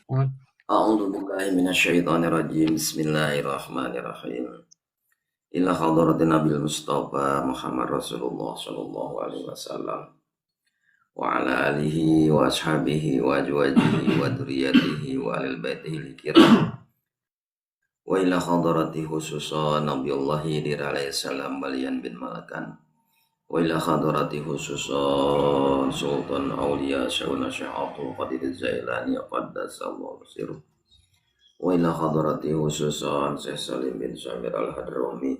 A'udzu billahi minasyaitonir rajim. Bismillahirrahmanirrahim. Ila hadratin Nabil Mustafa Muhammad Rasulullah sallallahu alaihi wasallam wa ala alihi wa ashabihi wa azwajihi wa dzurriyyatihi wa alil baitihi kiram. Wa ila hadrati khususan Nabiyullah Khidir alaihi salam balian bin Malakan. Wa ila hadrati khususan Sultan Aulia Syauna Syekh Abdul Qadir Jailani qaddasallahu sirruh. Wa ila hadrati khususan Syekh Salim bin Samir Al-Hadrami.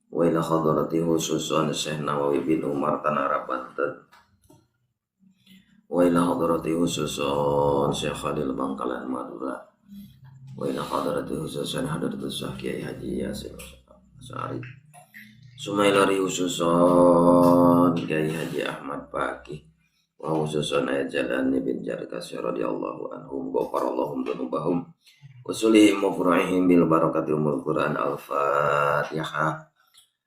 Wa ila hadrati khususan Syekh Nawawi bin Umar Tanara Banten. Wa ila hadrati khususan Syekh Khalil Bangkalan Madura. Wa ila hadrati khususan Hadratus Syekh Kiai Haji Yasin Sari. Sumailari khususan Kiai Haji Ahmad Fakih. Wa khususan Ayat Jalani bin Jarkasy radhiyallahu anhum ghafarallahum dzunubahum wa sulihim wa furu'ihim bil barakati umul Quran. Al-Fatihah.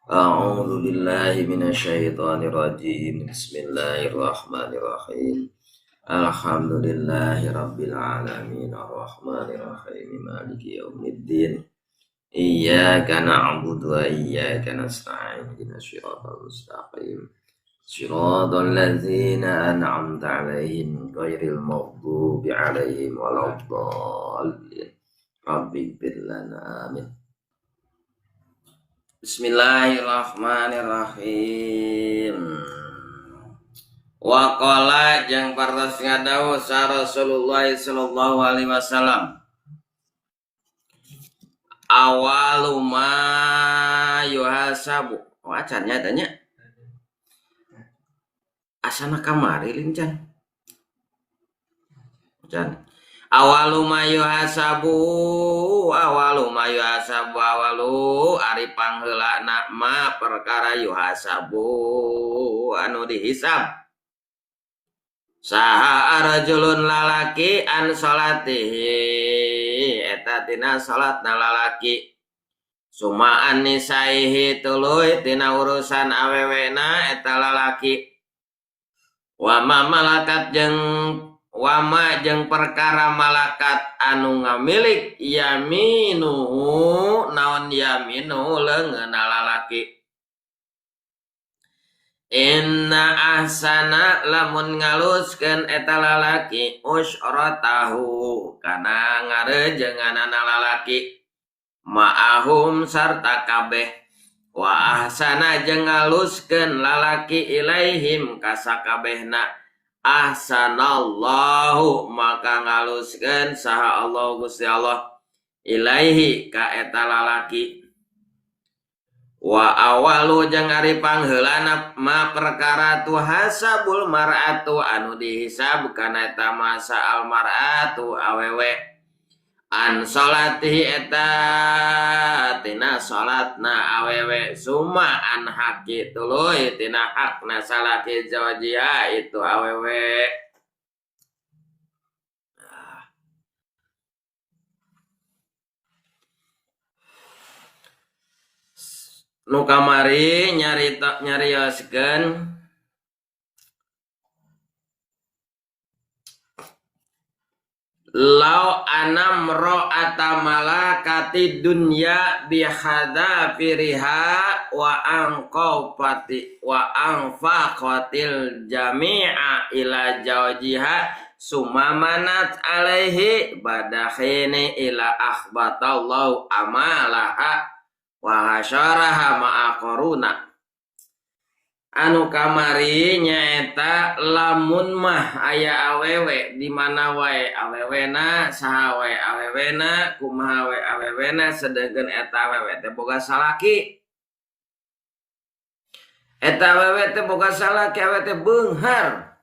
A'udzu billahi minasyaitonir rajim. Bismillahirrahmanirrahim. Alhamdulillahi rabbil alamin arrahmanir rahim maliki yaumiddin. Iyyaka na'budu wa iyyaka nasta'in. Ihdinas siratal mustaqim. Siratal ladzina an'amta 'alaihim ghairil maghdubi 'alaihim waladdallin. Rabbi ighfir lana, amin. Bismillahirrahmanirrahim. Wa qala jeung partos ngadawuh sa Rasulullah sallallahu alaihi wasallam. Awalu ma yuhasabu. Oh, acan nya tanya. Asana kamari lincan. Can. Awalu ma yuhasabu, awalu ma yuhasabu, awalu ari pangheulana ma perkara yuhasabu anu dihisab. Saha rajulun lalaki an salatihi eta tina salatna lalaki. Suma an nisaihi tuluy tina urusan awewena eta lalaki. Wa ma malakat jeung wama jeung perkara malakat anu ngamilik yaminuhu naon yaminu leungeunna lalaki. Inna ahsana lamun ngaluskeun eta lalaki usratahu kana ngarejenganana lalaki ma'ahum sarta kabeh wa ahsana jeung ngaluskeun lalaki ilaihim ka sakabehna ahsanallahu maka ngaluskeun saha Allah Gusti Allah ilaihi ka eta lalaki. Wa awalu jeung ari pangheulana ma perkara tuhasabul mar'atu anu dihisab kana eta masa al mar'atu awewe an salatihi eta tina salatna awewe summa an haqi tuluy tina hakna salaki zawajiha itu awewe. Nu kamari nyarita nyarioskeun lau anam ro'ata malakati dunya bihadzafiriha wa anqafati wa anfaqatil jami'a ila zawjiha summa manat alaihi badakhini ila akhbatallahu amalaha wa hasyaraha ma'a qaruna. Anu kamari nyaeta lamun mah aya awewe di mana wae awewena saha wae awewena kumaha wae awewena sedengkeun eta awewe teh boga salaki. Eta awewe teh boga salaki awewe teh beunghar.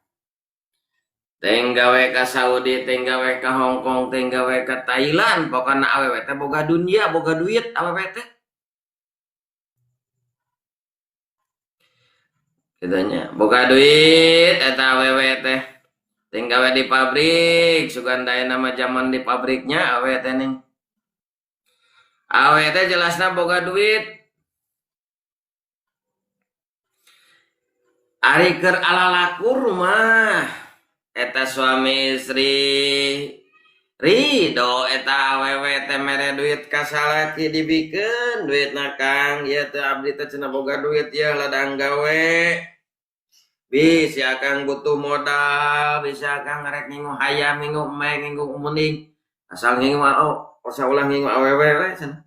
Teng gawe ka Saudi, teng gawe ka Hong Kong, teng gawe ka Thailand, pokona awewe teh boga dunia, boga duit awewe teh. Kitanya boga duit eta awewe teh teng gawe di pabrik sugan dae nama zaman di pabriknya awewe teh ning awewe teh jelasna boga duit ari keur alalakur mah eta suami istri Ridho eta awewe teh mere duit ka salaki dibikeun duitna Kang ieu teh abdi teh cenah boga duit ieu ladang gawe. Bisi akang butuh modal, bisa akang rek ngingu hayam, ngingu emeng, ngingu munding. Asal ngingu asa ulah ngingu awewe we cenah.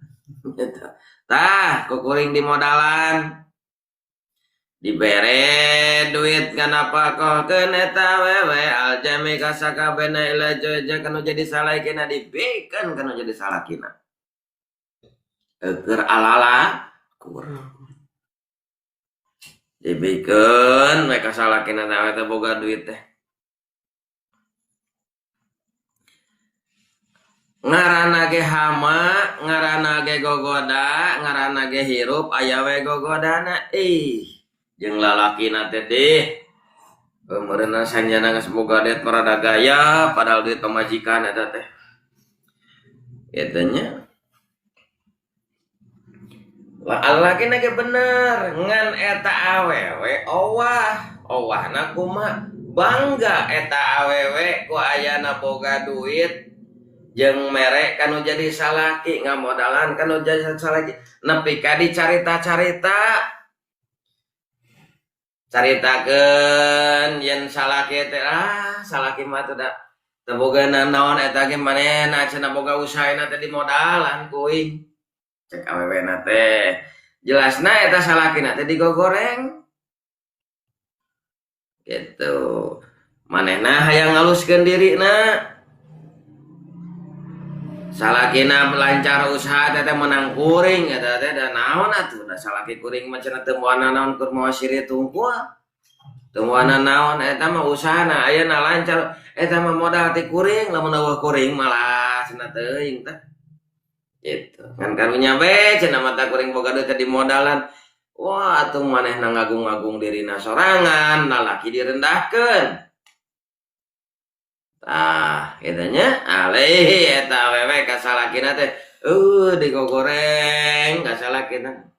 Tah ku kuring dimodalan. Dibere duit kana pakohkeun eta awewe aljami ka sakabehna ila joja kanu jadi salakina dibikeun kanu jadi salakina. Keur alala kur. Dibikeun we ka salakina teh awewe teh boga duit teh. Ngaranna ge hama, ngaranna ge gogoda, ngaranna ge hirup aya we gogodana. Ih, jeung lalakina teh deh. Meureunna sanjana geus boga duit parada gaya padahal duit pamajikan eta teh. Eta nya. Lah lalakina ge bener, ngan eta awewe owah, owahna kumaha? Bangga eta awewe ku ayana boga duit jeung mere kanu jadi salaki, ngamodalan kanu jadi salaki. Nepi ka dicarita-carita. Caritakeun yen salaki teh salaki mah teh da teu boga nanaon eta ge manehna cenah boga usahana teh dimodalan kuing. Cek awewena teh. Jelasna eta salakina teh digogoreng. Gitu. Manehna hayang ngaluskeun dirina. Salakina lancar usaha teh teh menang kuring eta teh da naon atuh da salaki kuring mah cenah teu moal nanaon keur moal sirit tungkul. Teu moal nanaon eta mah usahana ayeuna lancar eta mah modal ti kuring lamun eueuh kuring malah cenah teuing teh. Gitu. Ngan karunya we cenah mata kuring boga duit teh dimodalan. Wah atuh manehna ngagung-ngagung dirina sorangan lalaki direndahkeun. Tah, kitu nya alih eta awewe ka salakina teh digogoreng ka salakina.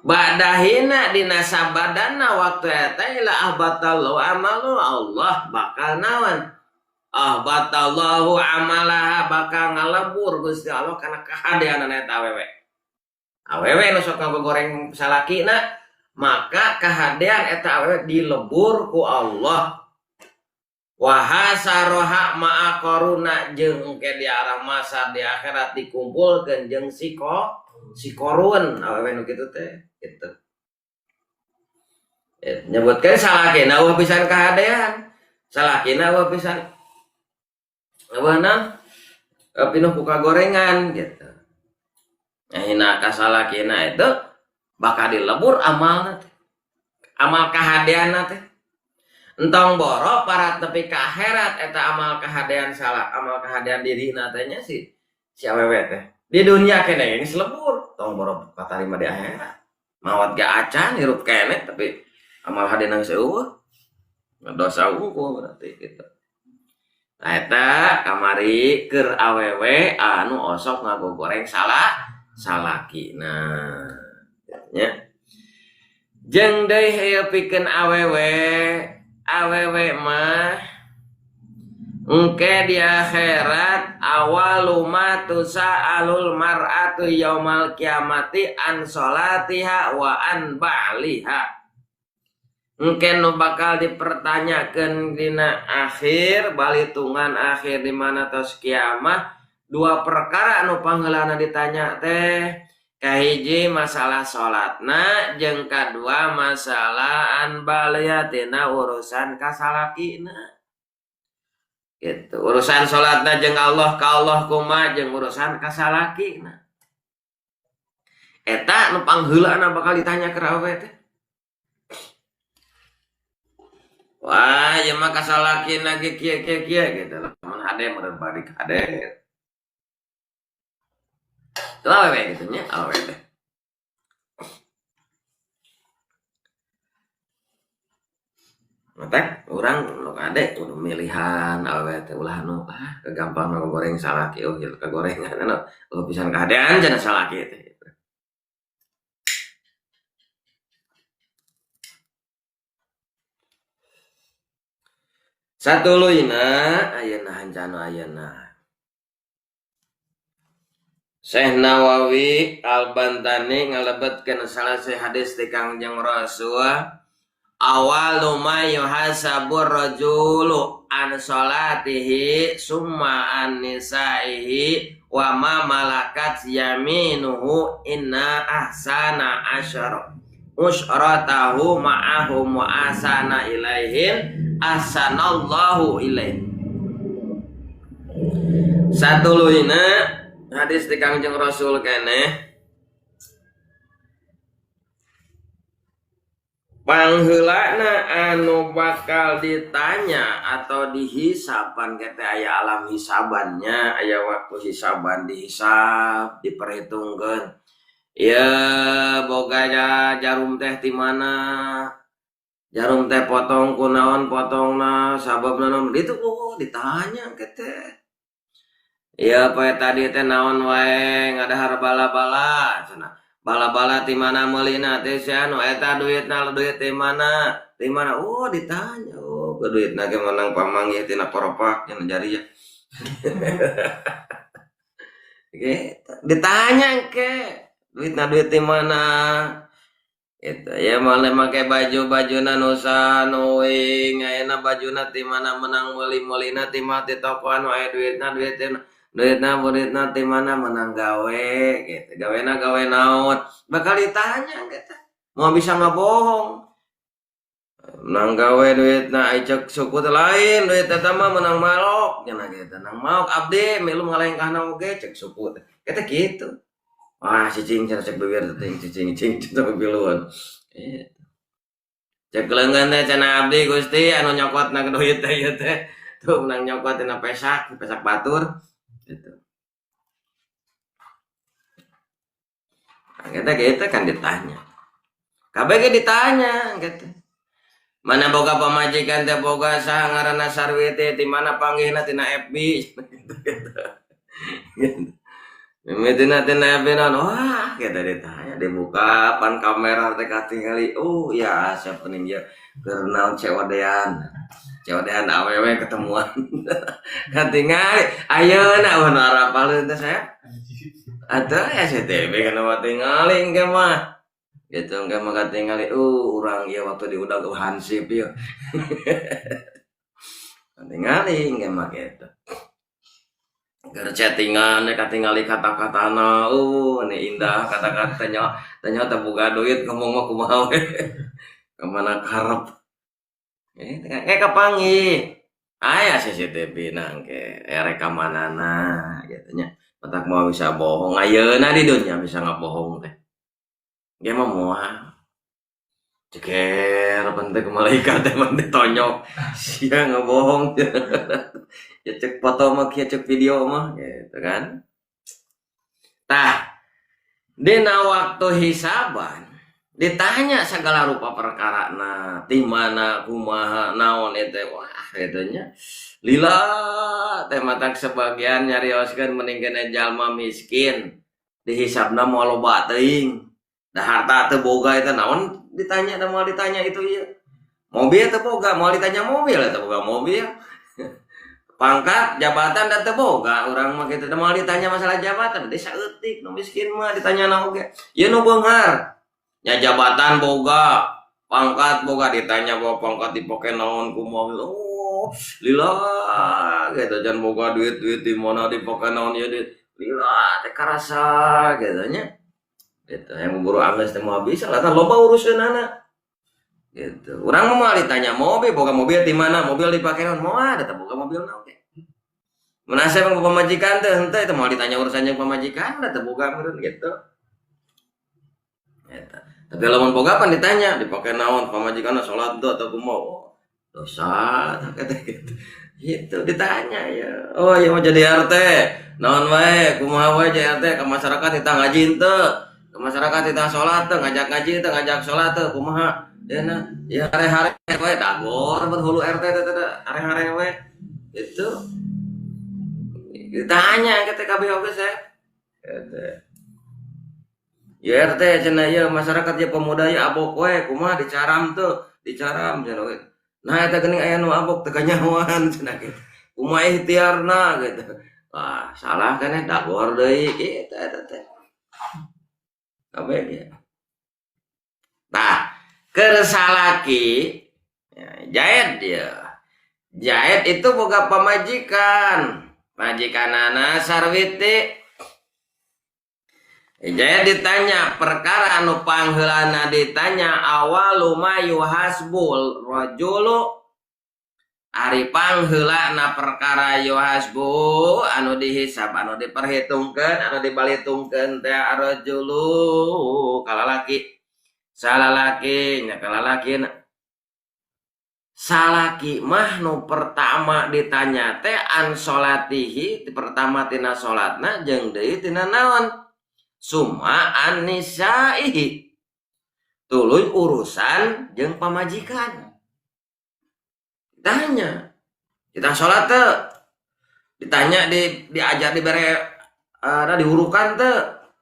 Badahina dina sabadana waktu eta ila ahbatallahu amalu Allah bakal naon? Ahbatallahu amalaha bakal ngalebur Gusti Allah kana kahadeanana eta awewe. Awewe nu sok ngagogoreng salakina maka kahadean eta awewe dilebur ku Allah. Wahasaroha ma'a koruna jeung engke di arah masa di akhirat dikumpulkeun jeung si korun awewe nu kitu teh kitu. Nyebutkeun salakina eueuh pisan kahadean. Salakina eueuh pisan eueuhna pinuh ku kagorengan gitu. Nah, hina ka salakina itu bakal dilebur amalna teh. Amal kahadeanna teh. Entong boro para tepi ka akhirat eta amal kahadean salah amal kahadean dirina teh nya si awewe teh. Di dunia kene geus lebur, tong boro katarima di akhirat. Mawat ge acan hirup kene tapi amal hadeana geus eueuh. Dosa unggul berarti gitu. Nah eta kamari keur awewe anu osok ngagogoreng salah salakina. Nya. Jeung deui ieu pikeun awewe, awewe mah engke di akhirat awalu ma tusa'alul mar'atu yaumal kiamati an sholatiha wa an ba'liha. Engke nu bakal dipertanyakeun dina akhir balitungan akhir di mana tos kiamah dua perkara nu pangheulana ditanya teh. Kahiji masalah salatna jeung kadua masalah an baliatina urusan kasalakina. Gitu. Urusan salatna jeung Allah ka Allah kumaha jeung urusan kasalakina. Eta nu pangheulana bakal ditanya ke awewe teh. Wah, ieu mah kasalakina ge kieu kieu kieu gitu. Lamun hade meureun balik hade. Itu awewe gitu nya, awewe teh. Matak urang nu kade kudu milihan awewe teh ulah nu kegampang ngagoreng salaki oh ieu kagorengan anu eueuh pisan kahadean cenah salaki teh. Satuluyna ayeuna hancana ayeuna. Syekh Nawawi Al-Bantani ngalebetkeun salah sahiji hadis ti Kangjeng Rasul, awalu ma yuhasabur rajulu an salatihi summa an nisaihi wa ma malakat yaminuhu inna ahsana asyara usratahu ma'ahum wa ahsana ilaihim ahsanallahu ilaihim. Satuluyna hadis ti Kangjeng Rasul keneh pangheulana anu bakal ditanya atau dihisaban kete aya alam hisabannya, aya waktu hisaban dihisab, diperhitungkeun. Ya boga jarum teh di mana? Jarum teh potong kunaon potongna, sababna naon? Itu oh ditanya kete. Ya poe tadi teh naon wae ngadahar bala-bala cenah. Bala-bala ti mana meulina teh si anu eta duitna duit ti mana? Ti mana? Oh ditanya. Oh ke duitna ge menang pamanggih tina koropak cenah jari ya. Gitu. Ditanya ke duitna duit ti mana? Gitu. Ya male make baju-bajuna nu sanuing ayeuna bajuna ti mana menang meuli-meulina ti mah ti toko anu aya duitna duit duitna duitna ti mana menang gawe gitu. Gawena gawe naon? Bakal ditanya gitu. Mau bisa ngabohong. Menang gawe duitna ai cek suku teh lain duit eta mah menang malok cenah gitu. Menang maok abdi milu ngalengkahna oge cek suku teh. Eta kitu. Wah cicing cenah cek bibir teh cicing cicing cenah piluan. Gitu. Cek leungeun teh cenah abdi Gusti anu nyokotna duit teh ieu teh. Tuh menang nyokot tina pesak, pesak batur. Gitu. Nah, kita kan ditanya. KBG ditanya gitu. Mana boga pamajikan teh boga saha ngaranna sarwi teh di mana panggihna tina FB gitu. Gitu. Mimitina tina FB naon? Wah, kita ditanya dibuka pan kamera teh katingali. Oh ya, siapa nih ya? Keur naon COD-an. COD-an awewe ketemuan. Katingali ayeuna eueuh nu arapaleun teh saya. Atuh ya SCTV kana mah tingali engke mah. Gitu engke mah katingali urang ieu waktu diudag hansip ieu. Katingali engke mah kitu. Keur chattingan katingali kata-katana ini indah kata-kata nya teh boga duit ngomong mah kumaha we. Kemana karep. Kayak kapanggih. Aya CCTV nangke rekamanana gitu nya. Matak mau bisa bohong ayeuna di dunya bisa ngabohong teh. Ge mah moal. Ceker penting ke malaikat teh mah ditonyok. Sia ngabohong. Ya cek foto mah kieu cek video mah gitu kan. Tah dina waktu hisaban ditanya segala rupa perkara na ti mana kumaha naon eta wah kitu nya. Lila teh matak sebagian nyarioskeun mending kena jalma miskin dihisabna moal loba teuing. Da harta teu boga eta naon ditanya da moal ditanya itu ieu. Mobil teu boga moal ditanya mobil eta boga mobil. Pangkat jabatan da teu boga urang mah kitu moal ditanya masalah jabatan desa eutik nu miskin mah ditanya na oge. Ieu nu beunghar. Nya jabatan boga, pangkat boga ditanya bahwa pangkat dipake naon kumaha. Oh, lila gitu jangan boga duit-duit di mana dipake naon ieu duit. Lila teh karasa gitu nya. Gitu yang buru anggeus teh moal bisa lah loba urusanana. Gitu. Urang mah moal ditanya mobil, boga mobil di mana, mobil dipake naon, moal da teh boga mobilna oge. Mun asa mah pamajikan teh henteu teh moal ditanya urusan jeung pamajikan da teh boga meureun gitu. Eta. Tapi lamun boga pan ditanya dipake naon pamajikanna salat teu atau kumaha. Oh, dosa tah gitu. Gitu ditanya ya. Oh, ieu mah jadi RT. Naon wae, kumaha wae jadi RT ka masyarakat ditah ngaji henteu. Ka masyarakat ditah salat teu, ngajak ngaji teu, ngajak salat teu, kumaha? Dena, ya hare-hare we dagor berhulu RT teh teh hare-hare we. Itu ditanya ke TKB oge saya. Gitu. Ya RT cenah ieu masyarakat ya pemuda ya abok we kumaha dicaram teu, dicaram cenah we. Nah eta geuning aya nu abok teu kanyahoan cenah kitu. Kumaha ikhtiarna gitu. Wah, salah kan ya dagor deui kitu eta teh. Kabeh ge. Tah, keur salaki ya, Jaid ya. Jaid itu boga pamajikan. Majikanana Sarwiti. Jaid ditanya perkara anu pangheulana ditanya awalu ma yuhasbul rajulu ari pangheulana perkara yuhasbu anu dihisab anu diperhitungkeun anu dibalitungkeun teh arrajulu kalalaki salalaki nya kalalaki salaki mah nu pertama ditanya teh an salatihi pertama tina salatna jeung deui tina naon summa an nisaihi tuluy urusan jeung pamajikan. Ditanya kita salat teu ditanya diajar dibere ada dihurukan teu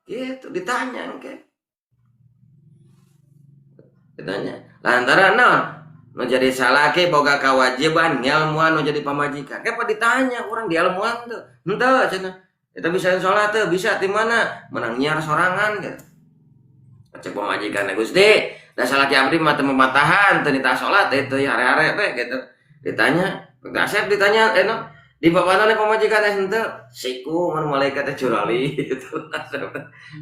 gitu ditanya engke ditanya lantaran naon nu jadi salaki boga kewajiban ngelmuan nu jadi pamajikan kepa ditanya urang dielmuan teu henteu cenah eta bisa salat teu bisa di mana menang nyiar sorangan gitu cek pamajikan Gusti da salaki abdi mah teu mematahan teu nitah salat itu ya hare-hare we gitu ditanya Asep ditanya no di bapana pamajikan teh henteu siku mun malaikat teh curali gitu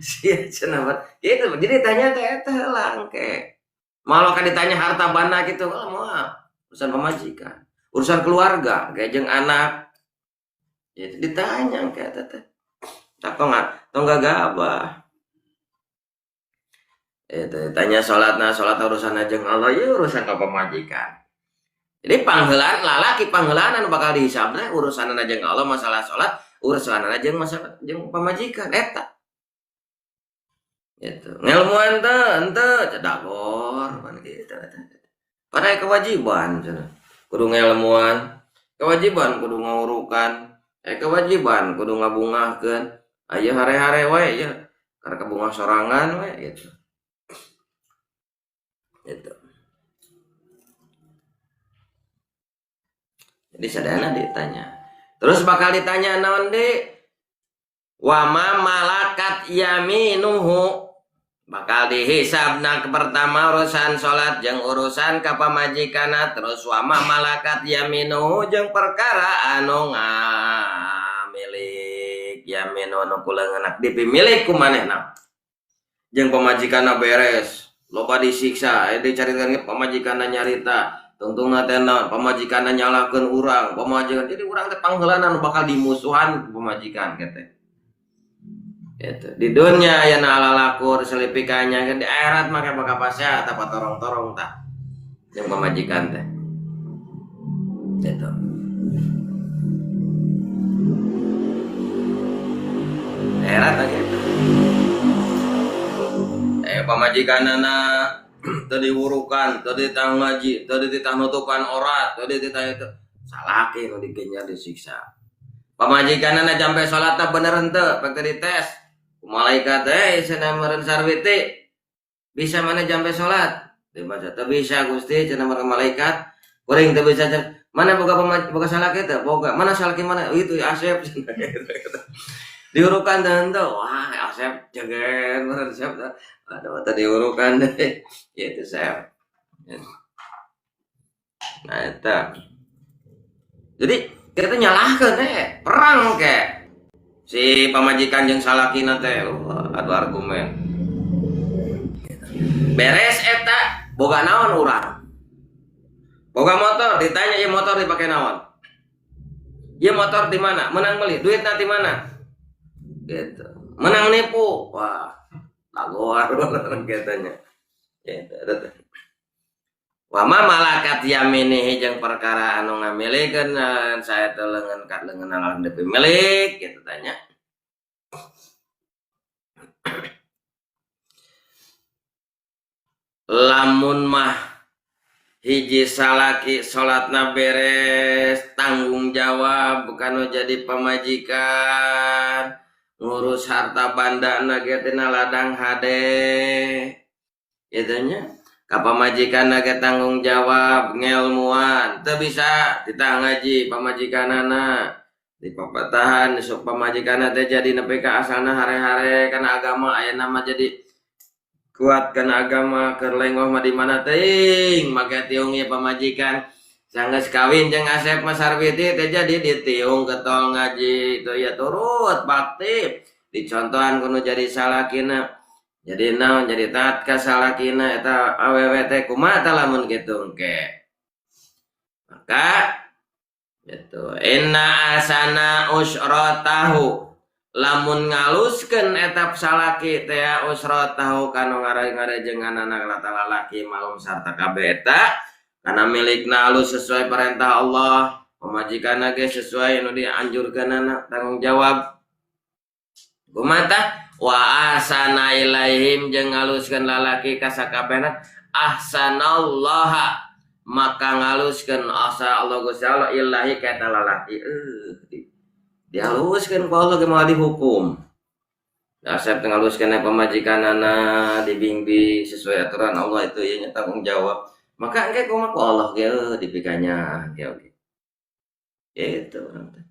sia cenah gitu jadi ditanya teh eta heula engke malah kan ditanya harta banda gitu kalau moal urusan pamajikan urusan keluarga kayak jeung anak gitu ditanya engke eta teh tak tong gagabah itu ditanya salatna salat urusan jeung Allah ieu urusan ka pamajikan. Jadi pangheulaan lalaki pangheulaan anu bakal dihisabna urusanna jeung Allah masalah salat, urusanna jeung masalah jeung pamajikan eta. Gitu. Ngelmuan teu henteu dagor pan kitu eta. Padahal kewajiban cenah. Kudu ngelmuan, kewajiban kudu ngaurukan, kewajiban kudu ngabungahkeun. Aya hare-hare we ya, karena kabungah sorangan we gitu. Gitu. Jadi sadayana ditanya. Terus bakal ditanya naon deui? Wa ma malakat yaminuhu. Bakal dihisabna pertama urusan salat jeung urusan ka pamajikanna, terus wa ma malakat yaminuhu jeung perkara anu ngamilik yaminu anu kuleungeunna dipimilik ku manehna. Jeung pamajikanna beres, loba disiksa, dicaritakeun pamajikanna nyarita tungtungna teh naon pamajikanna nyalahkeun urang, pamajikan jadi urang teh pangheulana nu bakal dimusuhan ku pamajikan teh. Gitu. Di dunia aya alalakur selipikannya di akhirat mah bakal pasea tah patorong-torong tah jeung pamajikan teh. Gitu. Akhirat tah gitu. Pamajikanana teu diwurukan, teu ditah ngaji, teu dititah nutupan orat, teu dititah itu. Salaki nu digenjar disiksa. Pamajikanana jampe salatna bener henteu, pek teu dites. Ku malaikat teh cenah meureun Sarwiti. Bisa mana jampe salat? Teu baca teu bisa Gusti cenah meureun malaikat. Kuring teu bisa mana boga boga salaki teu? Boga. Mana salaki mana? Itu Asep cenah gitu. Diurukan teu henteu. Wah, Asep jeger meureun Asep teh. Aduh, tadi urukan deh. Itu saya. Nah, itu. Jadi, kita nyalahkeun perang ke. Si pamajikan jeung salakina teh, wah, adu argumen. Beres eta, boga naon urang? Boga motor, ditanya ieu motor dipake naon? Ieu motor di mana? Menang beli, duitna di mana? Gitu. Menang nipu. Wah, lagoar katanya. Gitu. Wa ma malakat yaminihi jeung perkara anu ngamilikeun saya teh leungeun ka leungeun anu dipimilik gitu tanya. Lamun mah hiji salaki salatna beres tanggung jawab bukan jadi pamajikan ngurus harta bandana ge tina ladang hade kitu nya. Ka pamajikanna ge tanggung jawab ngelmuan teu bisa ditah ngaji pamajikanana dipapatahan sok pamajikanna teh jadi nepi ka asalna hare-hare kana agama ayeuna mah jadi kuat kana agama keur lengoh mah di mana teuing make tiung ieu pamajikan sanggeus kawin jeung Asep mah Sarwiti teh jadi ditiung ketol ngaji teu ieu turut bakti dicontohan kudu jadi salakina jadi naon jadi taat ka salakina eta awewe teh kumaha tah lamun kitu engke maka gitu inna asana usratahu lamun ngaluskeun eta salaki teh usratahu kanu ngare-ngarejenganana lata lalaki malum sarta kabeh eta kana milikna alus sesuai perintah Allah pamajikanna ge sesuai nu dianjurkeunana tanggung jawab kumaha wa ahsana ilaihim jeung ngaluskeun lalaki ka sakabehna ahsanallaha maka ngaluskeun asa Allah Gusti Allah ilahi ka eta lalaki dihaluskeun ku Allah ge moal dihukum asep teh ngaluskeun pamajikanana dibimbing sesuai aturan Allah itu ieu nya tanggung jawab maka engke kumaha ku Allah ge dipikanya ge oge kitu urang teh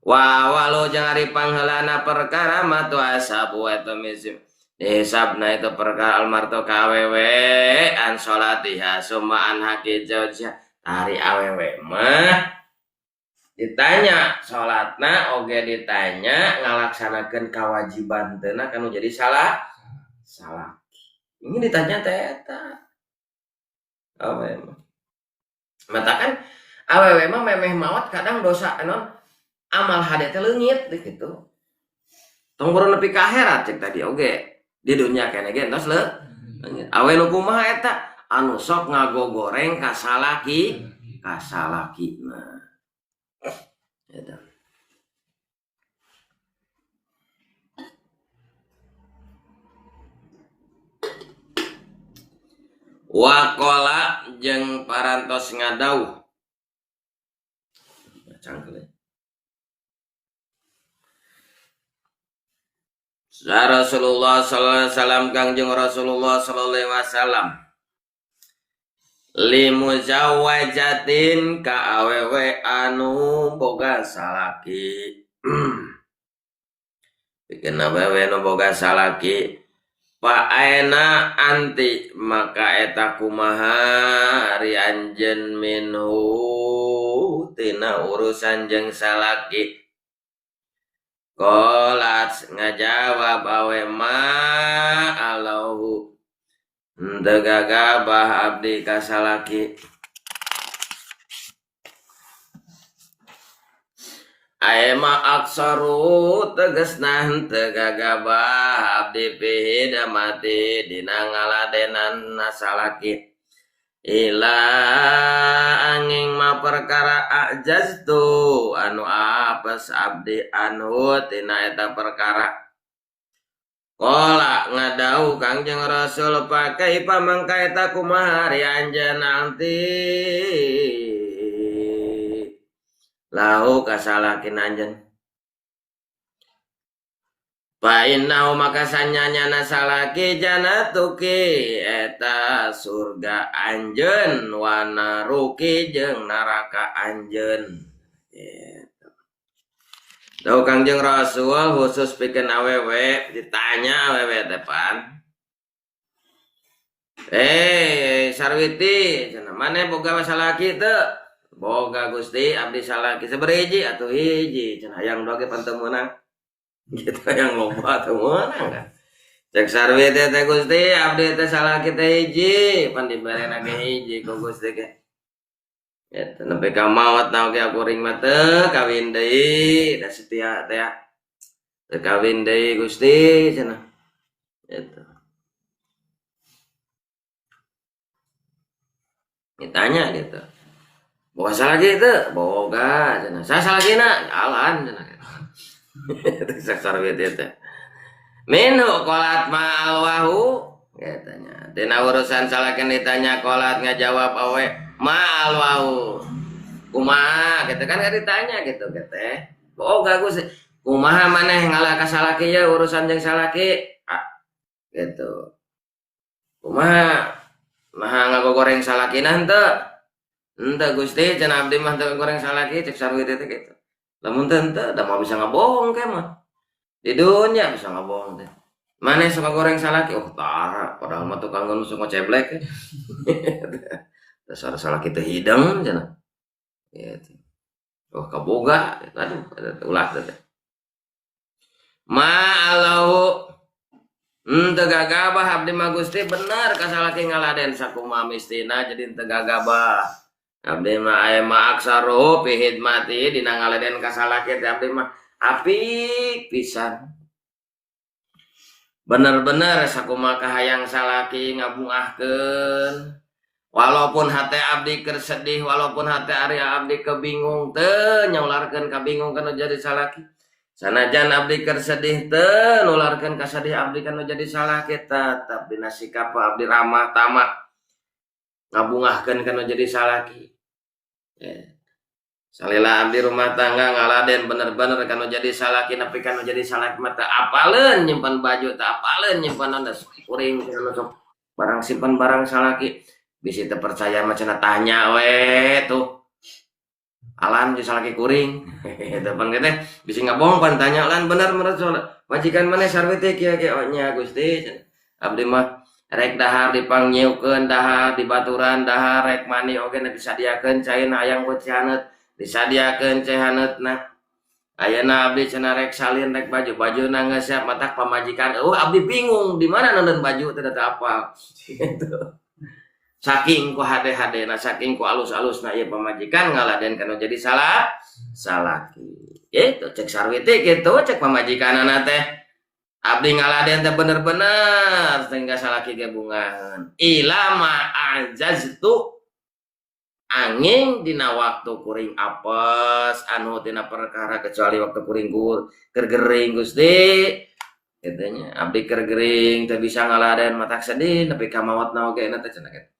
wa walu jeung ari pangheulana perkara mah tu asabu eta misim dihisabna itu perkara almartu ka awewe an salatiha summa an haqi zawjiha ari awewe mah ditanya salatna oge ditanya ngalaksanakeun kawajiban teu na kanu jadi salah salah ini ditanya teh eta awewe mah matakan awewe mah memeh maot kadang dosa non amal hade teh leungit gitu. Tong boro nepi ka akhirat cek tadi oge. Di dunya keneh ge entos leungit. Awe nu kumaha eta anu sok ngagogoreng ka salaki, ka salakina. Eta. Waqala jeung parantos ngadauh. Cangkeul. Rasulullah sallallahu alaihi wasallam Kangjeng Rasulullah sallallahu alaihi wasallam limuzawwajatin ka awewe anu boga salaki bikin awewe nu boga salaki fa aina anti maka eta kumaha ari anjeun minhu tina urusan jeung salaki Kolat ngajawab awe ma allahu henteu gagabah abdi ka salaki ae ma aksaru tegasna henteu gagabah abdi pihidamati dina ngaladenan salaki ila angin ma perkara ajaztu anu apes abdi anu tina eta perkara Kola ngadau Kangjeng Rasul pakai pamangka eta kumaha ari anjeun nanti lahu kasalakin anjeun fa innahu maka sanyanyana salaki janatuki eta surga anjeun wa naruki jeung neraka anjeun gitu. Tau Kangjeng Rasul khusus pikeun awewe ditanya awewe teh pan. Sarwiti cenah maneh boga salaki teu? Boga Gusti abdi salaki sabaraha hiji atuh hiji cenah hayang dua ge pan teu meunang. Gitu yang loba teu meunang kan. Cek Sarwi teh teh Gusti abdi teh salaki teh hiji pan dibarena ge hiji ku Gusti ge. Eta nepi ka maot na oge kuring mah teu kawin deui da setia teh. Teu kawin deui Gusti cenah. Eta. Ditanya gitu. Boga salaki teu? Boga cenah. Saha salakina? Jalan cenah. Cek Sarwi teh. Minhu qolat ma'alwahu katanya. Tina urusan salakin ditanya qolat ngajawab awe ma'alwahu. Kumaha gitu kan gak ditanya gitu teh. Boga Gusti. Kumaha maneh ngalah ka salaki ye urusan jeung salaki? Ah, gitu. Kumaha naha ngagogoreng salakina henteu? Henteu Gusti cenah abdi mah teu goreng salaki cek Sarwiti teh kitu. Lamun teu henteu da moal bisa ngabohong ke mah. Di dunya bisa ngabohong teh. Maneh suka goreng salaki? Oh tara, padahal mah tukang nu suka ceblek. Dasar salaki teu hideng cenah. Gitu. Oh kaboga, aduh ulah teh. Ma Allahu henteu gagabah abdi mah Gusti bener ka salaki ngaladen sakumaha mistina jadi henteu gagabah. Abdi mah aya ma aksaru fi hidmati dina ngaladen ka salaki teh abdi mah apik pisan. Bener-bener sakumaha kahayang salaki ngabungahkeun. Walaupun hate abdi keur sedih, walaupun hate ari abdi kebingung teu nyaularkeun kabingung kana jadi salaki. Sanajan abdi keur sedih teu nularkeun kasedih abdi kana jadi salaki, tetep dina sikap abdi ramah tamah ngabungahkeun kana jadi salaki. Ya. Salila abdi rumah tangga ngaladen bener-bener kana jadi salaki nepi kana jadi salaki mah teu apaleun nyimpen baju, teu apaleun nyimpen naon kuring kana sok barang simpen barang salaki. Bisi teu percaya mah cenah tanya we tuh. Alan jeung salaki kuring. Eta pan teh bisi ngabohong pan tanya lan bener menurut majikan maneh Sarwiti kieu kieu oh nya Gusti abdi mah rek dahar dipangnyeukeun dahar dibaturan dahar rek mandi oge disadiakeun caina hayang ku cihaneut disadiakeun cihaneutna. Ayeuna abdi cenah rek salin rek baju bajuna geus siap matak pamajikan eueuh abdi bingung di mana nonton baju teh teu apal. Gitu. Saking ku hade-hadena saking ku alus-alusna ieu pamajikan ngaladen kana jadi salah salaki. Gitu cek Sarwiti kitu cek pamajikanana teh. Abdi ngaladen teh bener-bener sehingga salaki ge bungaheun. Ilama azaztu angin dina waktu kuring apes anu tina perkara kecuali waktu kuring keur gering Gusti. Kitu nya abdi keur gering teu bisa ngaladen matak sedih nepi ka maotna oge na teh cenah kitu.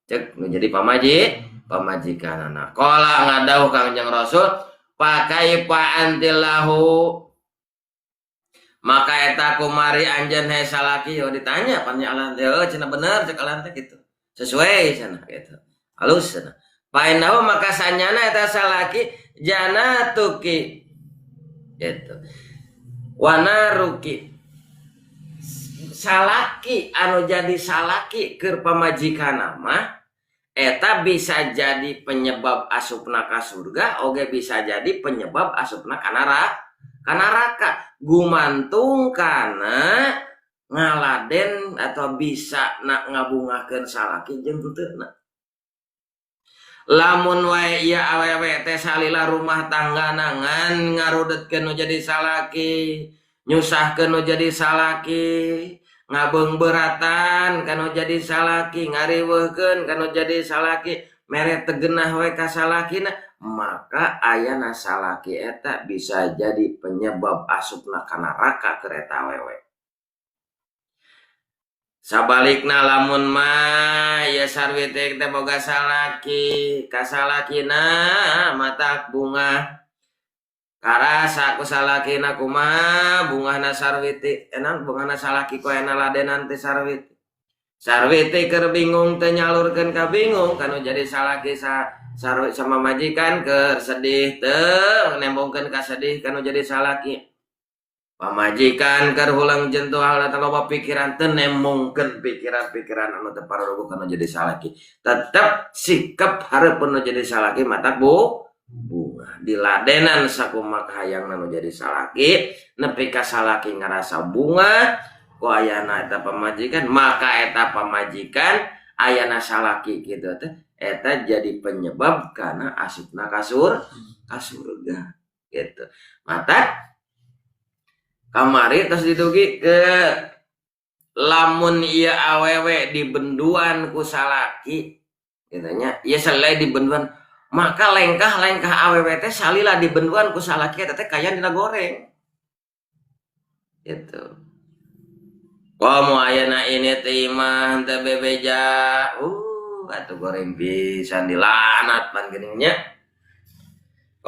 Cek menjadi pamajikanana. Qala ngadauh Kangjeng Rasul pakaifa antillahu maka eta kumari anjeun he salaki oh ditanya pan nya alan teh oh cenah bener cek alan teh kitu. Sesuai cenah kitu. Halus cenah. Painahu maka sanyana eta salaki janatuki gitu. Wanaruki salaki anu jadi salaki keur pamajikanna mah eta bisa jadi penyebab asupna ka surga oge bisa jadi penyebab asupna ka neraka gumantung kana ngaladen atau bisa nak ngabungahkeun salaki jeung henteu. Lamun wae ieu awewe teh salila rumah tangga ngan ngarudetkeun nu jadi salaki, nyusahkeun nu jadi salaki, ngabeungbeuratan kanu jadi salaki, ngariweuhkeun kanu jadi salaki, mere teu geunah we ka salakina, maka ayana salaki eta bisa jadi penyebab asupna ka neraka keur eta awewe. Sabalikna lamun mah ieu Sarwiti teh boga salaki, ka salakina matak bungah. Karasa ku salakina kumaha bungahna Sarwiti, enak bungahna salaki ku aya ladenan teh Sarwiti. Sarwiti keur bingung teu nyalurkeun ka bingung kanu jadi salaki sarwi sama majikan keur sedih teu nembongkeun ka sedih kanu jadi salaki. Pamajikan keur huleng jentuh hal loba pikiran teu nembongkeun pikiran-pikiran anu teu pararuguh kanu jadi salaki. Tetep sikap hareupeun nu jadi salaki matak bunga diladenan sakumaha kahayangna nu jadi salaki nepi ka salaki ngarasa bunga ku ayana eta pamajikan maka eta pamajikan ayana salaki kitu teh eta jadi penyebab kana asupna ka surga gitu. Mata kamari tos didugi ke lamun ieu awewe dibenduan ku salaki kitu nya ieu salila dibenduan maka lengkah-lengkah awewe teh salila dibenduan ku salaki eta teh kaya dina goreng gitu. Komo ayeuna ini teh imah teu bebeja atuh goreng pisan dilanat pan geuning nya.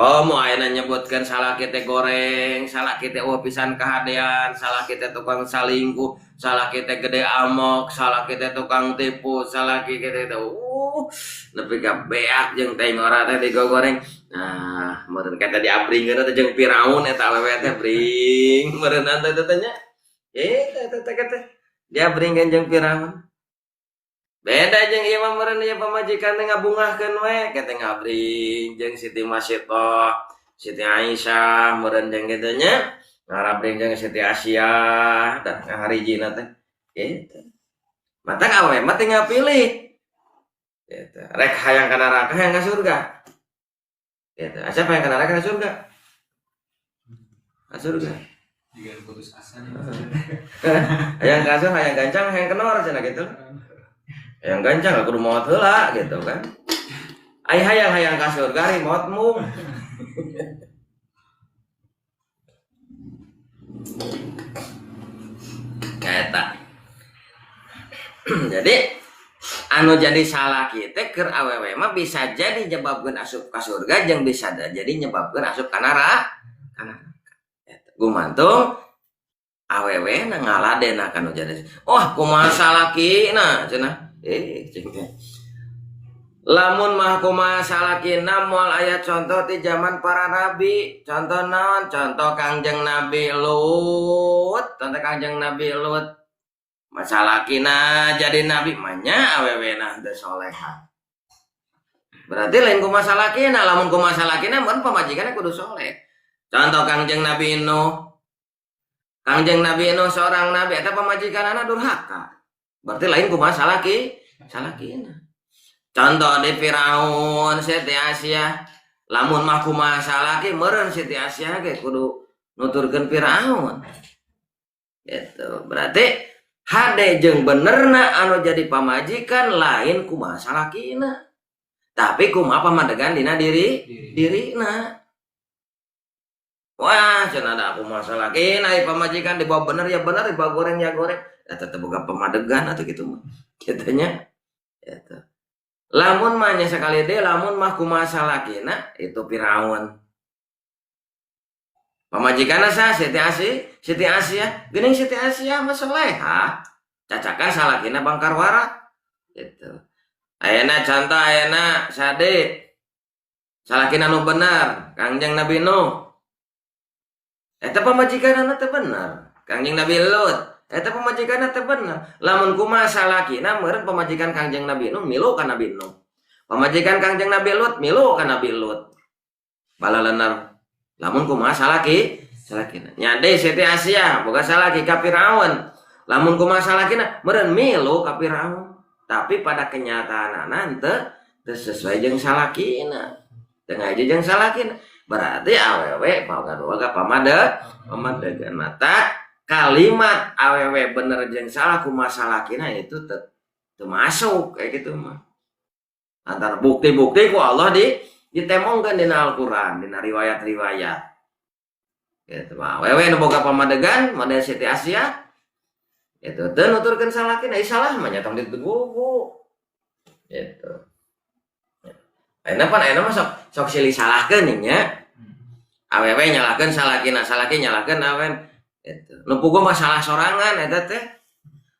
Komo ayeuna nyebutkeun salah kita goreng, salah kita eueuh pisan kahadean, salah kita tukang salingkuh, salah kita gede amok, salah kita tukang tipu, salah kita teh nepi ka beak jeung teh ngora teh digogoreng. Nah, meureun kata diabringkeun teh jeung Firaun eta awewe teh bring meureunna teh teh nya. Eta teh teh diabringkeun jeung Firaun. Beda jeung ieu mah meureun ieu pamajikan teh ngabungahkeun we, teh ngabring jeung Siti Masyitoh, Siti Aisyah meureun jeung kitu nya. Ngarabring jeung Siti Aisyah da ngaharijina teh. Gitu. Matak awewe mah tinggal pilih. Gitu. Rek hayang ka neraka hayang ka surga. Gitu. Asa hayang ka neraka ka surga? Ka surga. Jika putus asa nih. Hayang ka surga, hayang gancang, hayang kenor cenah gitu. Hayang gancang kudu maot heula gitu kan. Ai hayang hayang ka surga ari maot mung. Eta. Jadi anu jadi salah kita keur awewe mah bisa jadi nyebabkeun asup ka surga jeung bisa jadi nyebabkeun asup ka neraka. Eta gumantung awewe na ngaladena kanu jadi. Oh, kumaha salakina cenah. Lamun mah kumaha salakina moal aya contoh di zaman para nabi. Contoh naon? Contoh Kangjeng Nabi Lut. Contoh Kangjeng Nabi Lut. Masalakina jadi nabi manya awewena teu soleha. Berarti lain kumaha salakina, lamun kumaha salakina mun pamajikanna kudu soleh. Contoh Kangjeng Nabi Nuh. Kangjeng Nabi Nuh seorang nabi eta pamajikanana durhaka. Berarti lain kumaha salakina. Contoh di Firaun Siti Aisyah, lamun mah kumaha salaki meureun Siti Aisyah ge kudu nuturkeun Firaun. Gitu. Berarti hade jeung benerna anu jadi pamajikan lain kumaha salakina. Tapi kumaha pamadegan dina dirina. Wah, cenah da kumaha salakina ieu pamajikan dibawa bener ya bener, dibawa goreng ya goreng. Eta teh boga pamadegan atuh kitu mah. Kitu nya. Eta. Lamun mah nya sakali deui lamun mah kumaha salakina itu Firaun. Pamajikanna saha? Siti Aisyah, Siti Aisyah. Geuning Siti Aisyah mah solehah. Cacakan salakina bangkarwara. Gitu. Ayeuna contoh ayeuna sade salakina nu bener, Kangjeng Nabi Nuh. Eta pamajikanna teh bener. Kangjeng Nabi Lut. Eta pamajikanna teh bener. Lamun kumaha salakina meureun pamajikan Kangjeng Nabi Nuh milu ka Nabi Nuh. Pamajikan Kangjeng Nabi Lut milu ka Nabi Lut. Balalenar. Lamun kumaha salakina. Nya deui Siti Aisyah boga salaki ka Firaun. Lamun kumaha salakina meureun milu ka Firaun. Tapi pada kenyataanana teu sesuai jeung salakina. Teu ngaji jeung salakina. Berarti awewe boga pamadegan mata kalimat awewe bener jeung salah kumaha salakina itu teu masuk kayak gitu mah. Antara bukti-bukti ku Allah ditemongkeun dina Al-Qur'an, dina riwayat-riwayat. Gitu mah. Awewe nu boga pamadegan model Siti Aisyah gitu teu nuturkeun salakina, ieu salah mah nya tong ditegugu. Gitu. Ayeuna pan ayeuna mah sok silih salahkeun nya. Awewe nyalahkeun salakina, salaki nyalahkeun awewe. Gitu. Nu puguh mah salah sorangan eta teh.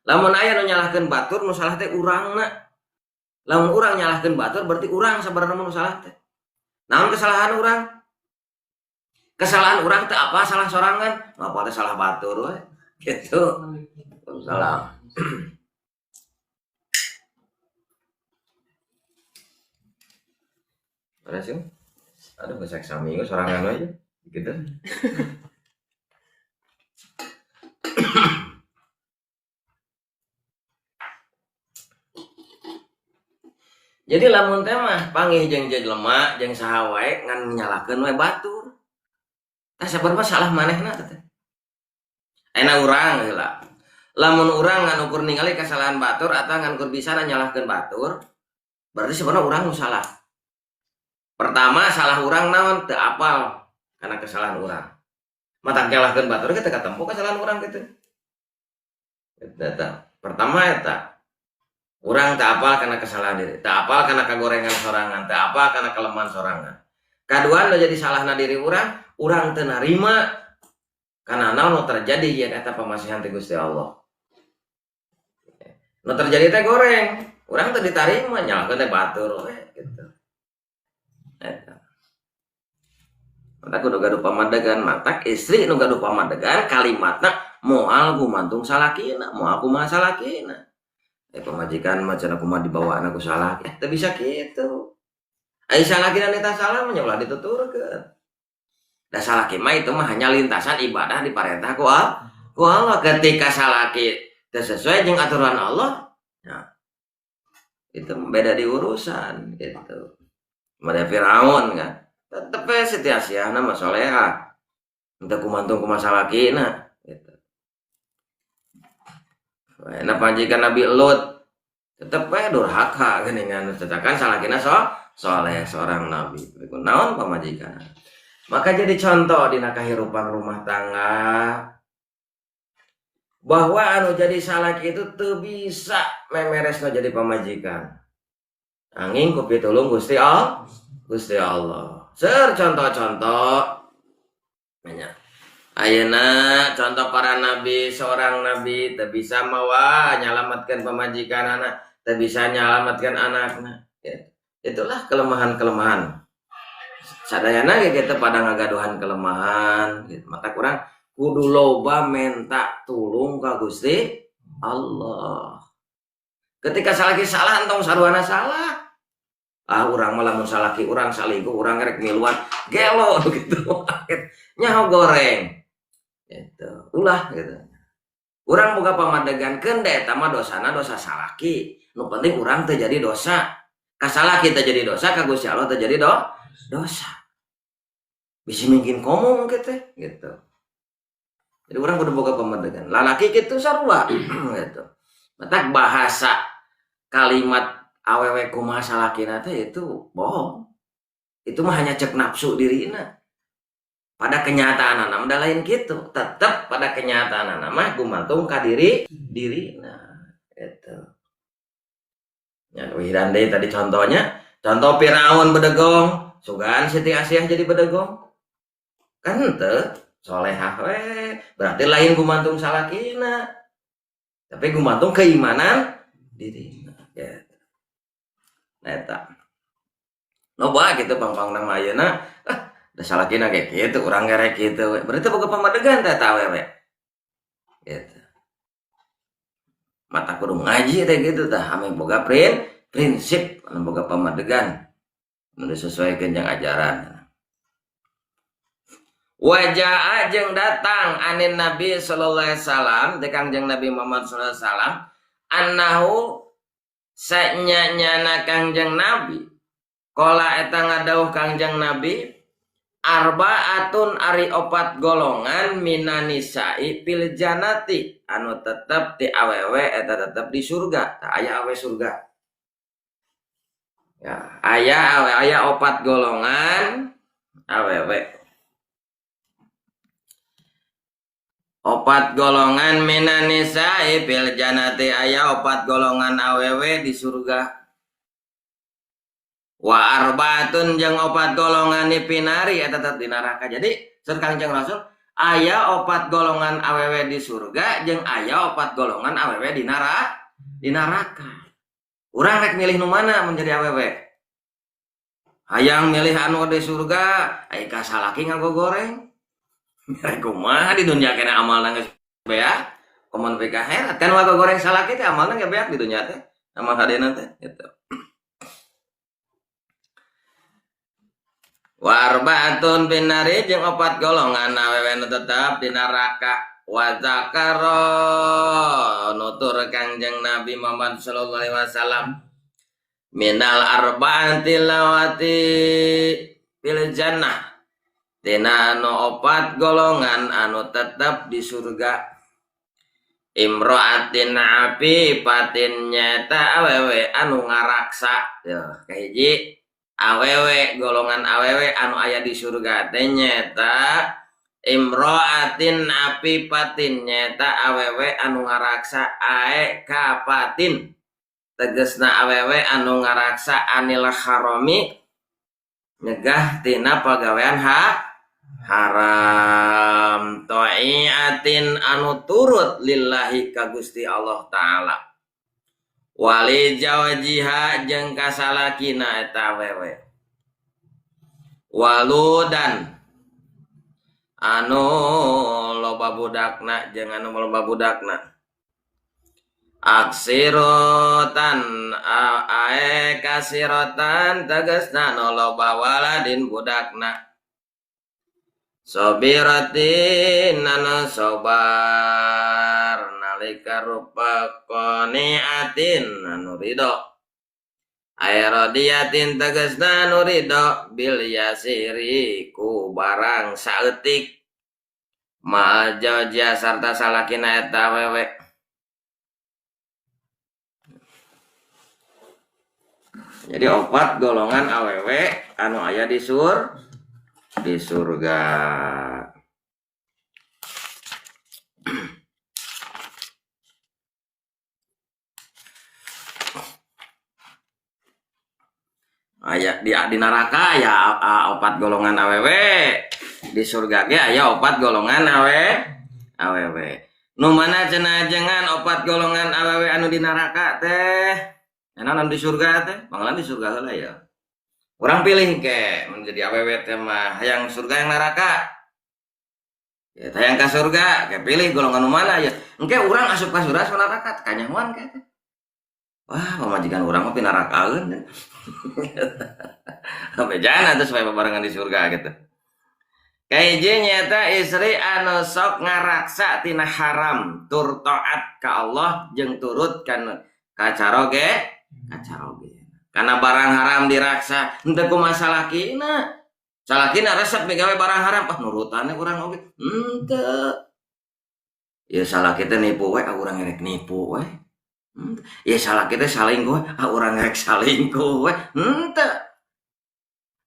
Lamun aya nu nyalahkeun batur nu salah teh urangna. Lamun urang nyalahkeun batur berarti urang sabarana nu salah teh. Naon kesalahan urang? Kesalahan urang teh apa salah sorangan? Apa teh salah batur we. Gitu. Salam. Mana sih? Aduh, geus saminggu sorangan we gitu. Jadi lamun teh mah panggih jeung jelema jeung saha wae ngan nyalahkeun we batur. Tah sabar mah salah manehna teh. Ayeuna urang heula. Lamun urang ngan ukur ningali kesalahan batur atau ngan ukur bisa nyalahkeun batur, berarti sebenarnya urang nu salah. Pertama salah urang naon teu apal karena kesalahan urang. Matak nyalahkeun batur ge teu katempo kesalahan urang kitu. Eta pertama eta. Urang teu apal karena kesalahan diri, teu apal karena kagorengan sorangan, teu apal karena kelemahan sorangan. Kadua nu jadi salahna diri urang, urang teu narima kana naon nu terjadi yen eta pamasihan ti Gusti Allah. Nu terjadi teh goreng, urang teu ditarima nyalahkeun teh batur we gitu. Eta. Mata kudu gaduh pamadegan, matak istri nu gaduh pamadegan kalimatna moal gumantung salakina, moal kumaha salakina. Pamajikan mah cenah kumaha dibawaana ku salaki, teu bisa kitu. Ai salakina nita salah mah ulah dituturkeun. Da salaki mah itu mah hanya lintasan ibadah diparentah ku Allah. Ketika salaki teu sesuai jeung aturan Allah, nah, itu beda di urusan gitu. Mada Firaun kan, tetep we Siti Asiahna mah soleha. Henteu kumantung kumaha salakina gitu. Nah, pamajikan Nabi Lut tetep we durhaka geuningan tetakan salakina soleh seorang nabi. Naon pamajikan. Maka jadi contoh dina kahirupan rumah tangga bahwa anu jadi salaki itu teu bisa memeresna jadi pamajikan. Anging ku pitulung Gusti Allah. Gusti Allah. Seur contoh-contoh banyak. Ayeuna contoh para nabi, seorang nabi teu bisa mawa nyalametkeun pamajikanana, teu bisa nyalametkeun anakna. Ya. Itulah kelemahan-kelemahan. Sadayana ge kitu pada ngagaduhan kelemahan gitu. Maka kurang kudu loba menta tulung ka Gusti Allah. Ketika salaki salah entong saruana salah. Ah urang mah lamun salaki urang salingkuh urang rek miluan gelo gitu. Nyaho goreng. Gitu. Ulah gitu. Urang boga pamadegan keun da eta mah dosana dosa salaki. Nu penting urang teu jadi dosa. Ka salaki teu jadi dosa, ka Gusti Allah teu jadi dosa. Bisi mungkin komo mungkin teh gitu. Jadi urang kudu boga pamadegan. Lalaki kitu sarua gitu. Matak bahasa kalimat awewe kumaha salakina teh itu bohong. Itu mah hanya cek nafsu dirina. Pada kenyataan mah da lain kitu. Tetep pada kenyataan mah gumantung ka diri dirina gitu. Ya, wihidan deui tadi contohnya, contoh Firaun bedegong, sugan Siti Asiah jadi bedegong. Kan henteu, solehah we, berarti lain gumantung salakina. Tapi gumantung keimanan dirina gitu. Nah eta. Loba gitu pang-pangna mah ayeuna, ah da salakina kayak gitu, urang gerek kitu we. Berarti boga pamadegan teh eta awewe. Gitu. Mata kudu ngaji teh gitu tah, ame boga prinsip anu boga pamadegan. Nu disesuaikeun jeung ajaran. Wajaa jeung datang anin Nabi sallallahu alaihi wasallam teh Kangjeng Nabi Muhammad sallallahu alaihi wasallam annahu sanyanyana Kangjeng Nabi qala eta ngadawuh Kangjeng Nabi arbaatun ari opat golongan minan nisa'i fil jannati anu tetep ti awewe eta tetep di surga. Tah aya awe surga. Ya, aya awe aya opat golongan awewe. Opat golongan minan nisa'i fil jannati aya opat golongan awewe di surga. Wa arbaatun jeung opat golongan di finari eta tetep di neraka. Jadi saur Kangjeng Rasul aya opat golongan awewe di surga jeung aya opat golongan awewe di neraka. Urang rek milih nu mana mun jadi awewe? Hayang milih anu di surga, ai ka salaki ngagogoreng. Rek kumaha di dunya kena amalna geus beak, komo nepi ka akhirat kan ngagogoreng salaki teh amalna ge beak di dunya teh, amal hadena teh gitu. Wa arbaatun finari jeung opat golongan awewe nu tetep di neraka. Wa zakara nutur Kangjeng Nabi Muhammad sallallahu alaihi wasallam minal arba'ati lawati fil jannah tina anu opat golongan anu tetep di surga. Imro'atin afifatin nyata awewe anu ngaraksa. Tuh, kahiji awewe golongan awewe anu aya di surga teh nyata imro'atin afifatin nyata awewe anu ngaraksa ae kapatin tegesna awewe anu ngaraksa anil harami Nyegah tina pagawean haram ta'iatin anu turut lillahi ka Gusti Allah Ta'ala. Wali jawjiha jeung kasalakina eta awewe. Waludan anu loba budakna jeung anu loba budakna. Aksirotan ae kasirotan tegasna nu loba waladin budakna. Sobiratin anu sobar nalika rupa qaniatin anu ridho. Ae radiatin tegasna anu ridho bil yasiri ku barang saeutik. Ma'al jauja sarta salakina eta awewe. Jadi opat golongan awewe anu aya di surga. Aya di neraka aya opat golongan awewe, di surga ge aya opat golongan awewe. Nu mana cenah ajengan opat golongan awewe anu di neraka teh? Enak anu di surga teh, panggilan di surga heula ya. Urang pilih ke menjadi awewe teh mah hayang surga yang neraka. Ya hayang ka surga, ke pilih golongan nu mana ya. Engke urang asup ka surga asup neraka kanyahoan ke teh. Wah, pamajikan urang mah pinarakaeun. Sampai jangan atuh supaya babarengan di surga gitu. Kahiji nyata istri anu sok ngaraksa tina haram tur taat ka Allah jeung turut kan ka caroge, ka caroge. Karena barang haram diraksa henteu kumaha salakina. Salakina resep migawe barang haram, ah nurutannya urang oge. Henteu. Ya salaki teh nipu we, ah urang rek nipu we. Ya salaki teh salingkuh, ah urang rek salingkuh we. Henteu.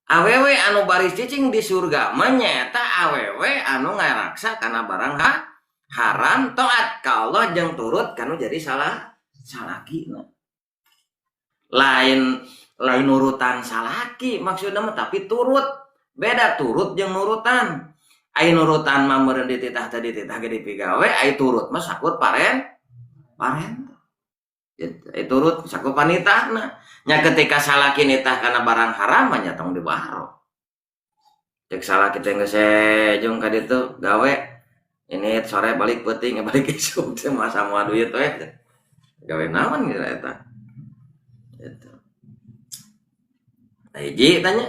Awewe anu baris cicing di surga mah nyaeta awewe anu ngaraksa kana barang haram taat ka Allah jeung turut kanu jadi salakina. Lain nurutan salaki maksudna mah tapi turut. Beda turut jeung nurutan. Ai nurutan mah meureun dititah teh dititah ge dipigawe, ai turut mah sakur paren. Ai turut sakur panitahna. Nya ketika salaki nitah kana barang haram mah nya tong dibaro. Cek salaki teh geus sejung ka ditu gawe ini sore balik peuting balik isuk teh mah samoa duit we. Gawe naon geus eta. Gitu. Hiji tanya.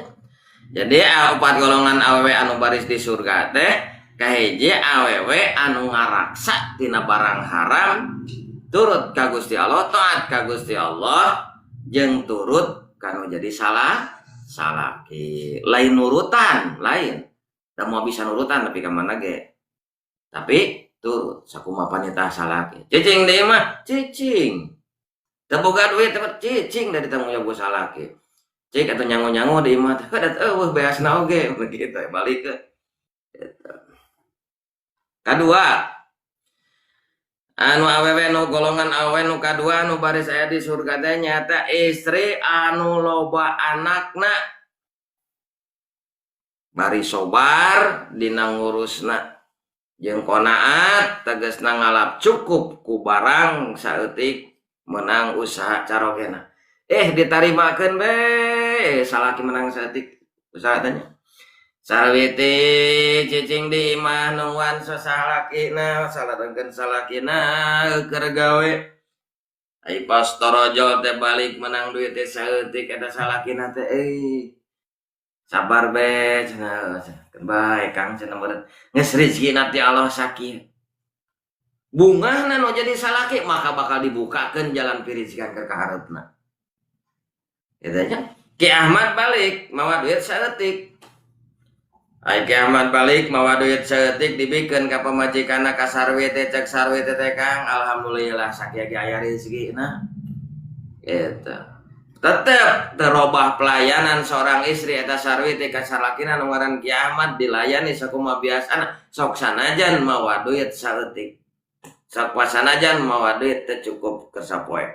Jadi opat golongan awewe anu baris di surga teh kahiji awewe anu ngaraksa tina barang haram turut ka Gusti Allah, taat ka Gusti Allah jeung turut kanu jadi salaki. Lain nurutan, lain. Da moal bisa nurutan tapi ka mana ge. Tapi turut sakumaha panitah salaki. Cicing deui mah, cicing. Teu boga duit teh cicing da ditanggung jawab ku salaki. Cik atau nyangu-nyangu di imah teh da eueuh beasna oge begitu balik ke. Gitu. Kadua anu awewe nu golongan awewe nu kadua nu baris aya di surga teh nyaeta istri anu loba anakna bari sobar dina ngurusna jeung qanaat tegasna ngalap cukup ku barang saeutik menang usaha carogena. Ditarimakeun be salaki menang saeutik usaha teh nya. Sarwiti cicing di imah nungguan sasalakina saladengkeun salakina keur gawe. Ai pas torojol teh balik menang duit teh saeutik eta salakina teh sabar be cenah bae Kang cenah meureun geus rezekina ti Allah sakieu. Bungahna nu jadi salaki maka bakal dibukakeun jalan pirizikan ke kahareupna. Gitu nya. Ki Ahmad balik mawa duit saeutik. Ai Ki Ahmad balik mawa duit saeutik dibikeun ka pamajikanna ka Sarwi teh cek Sarwi teh Kang alhamdulillah sakieu ge aya rezekina. Gitu. Tetep terobah pelayanan seorang istri eta Sarwi teh ka salakina nu ngaran Ki Ahmad dilayani sakumaha biasana sok sanajan mawa duit saeutik. Sok sanajan mawa duit teu cukup keur sapoe.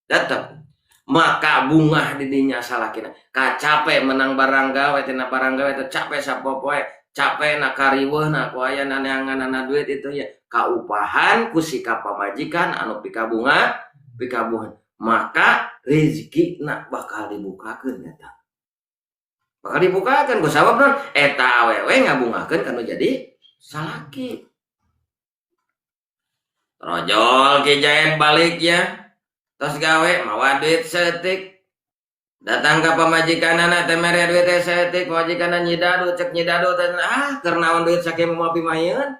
Tetep Maka bungah di dinya salakina. Kacape menang barang gawe tina barang gawe teh capek sapopoe, capek na kariweuhna ku aya naneanganana duit itu ya. Kaupahan ku sikap pamajikan anu pikabunga, pikabungan. Maka rezekina bakal dibukakeun eta. Bakal dibukakeun ku sabab naon? Eta awewe ngabungakeun kanu jadi salaki. Rojol Ki Jaid balik ya. Tos gawe mawa duit seeutik. Datang ka pamajikanana teh mere duit teh seeutik, pamajikanna nyidadu cek nyidadu teh ah keur naon duit sakieu mah pimayeun.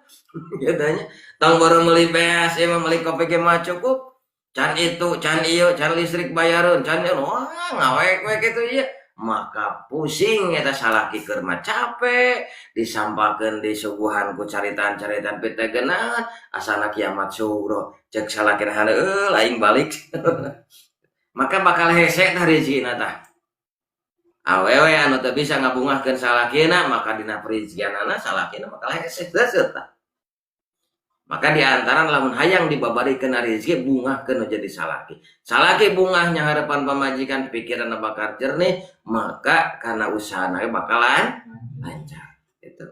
Kitu nya. Tong baru meuli beas ieu mah meuli kopi ge mah cukup. Can itu, can ieu, can listrik bayareun, can ieu wah ngawek we kitu ieu. Maka pusing eta salaki keur mah capek, disampakeun disuguhan ku caritaan-caritaan pitegeunaan, asana kiamat sugro. Cek salaki na heueuh aing balik. Maka bakal hese tah rezekina tah. Awewe anu teu bisa ngabungahkeun salakina, maka dina perizianana salakina bakal hese teu tah. Maka di antara lamun hayang dibabarikeun rezeki bungahkeun nu jadi salaki. Salaki bungah nyanghareupan pamajikan pikiranna bakal jernih, maka kana usahana ge bakalan lancar. Gitu.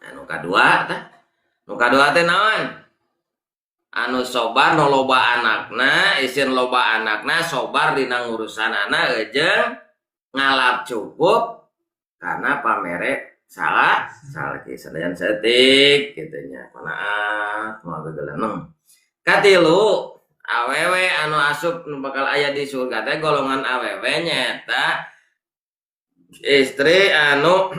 Anu kadua tah. Nu kadua teh naon? Anu sobar nu loba anakna, isin loba anakna sobar dina ngurusanana jeung ngalap cukup karena pamere salah salaki sanajan setik kitu nya qanaat moal gegeleneng. Katilu awewe anu asup nu bakal aya di surga teh golongan awewe nyaeta istri anu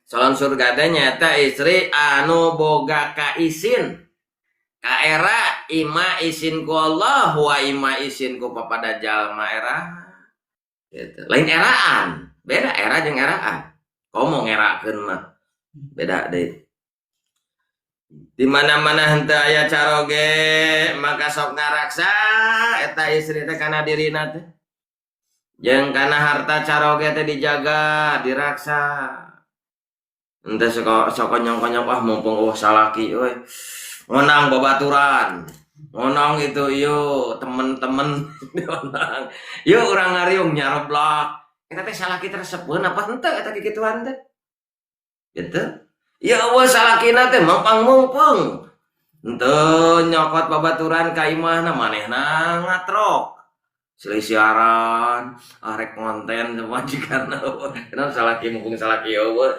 calon surga teh nyaeta istri anu boga kaisin kaera ima isin ku Allah wa ima isin ku papada jalma era gitu. Lain eraan beda era jeung eraan. Komo ngerakeun mah beda deui. Di mana-mana henteu aya caroge maka sok ngaraksa eta istri teh kana dirina teh. Jeung kana harta caroge teh dijaga, diraksa. Henteu sok konyong-konyong ah mumpung eueuh salaki euy. Ngonang babaturan. Ngonang itu ieu temen-temen ngonang. Yeuh urang ngariung nyareblak. Eta teh salaki tersepeun apa henteu eta kikituan teh? Gitu. Ya eueuh salakina teh mangpang-mungpeung. Henteu nyokot babaturan ka imahna manehna ngatrok. Selisiaran, arek konten pamajikanna eueuh. Kenapa salaki mumpung salaki eueuh.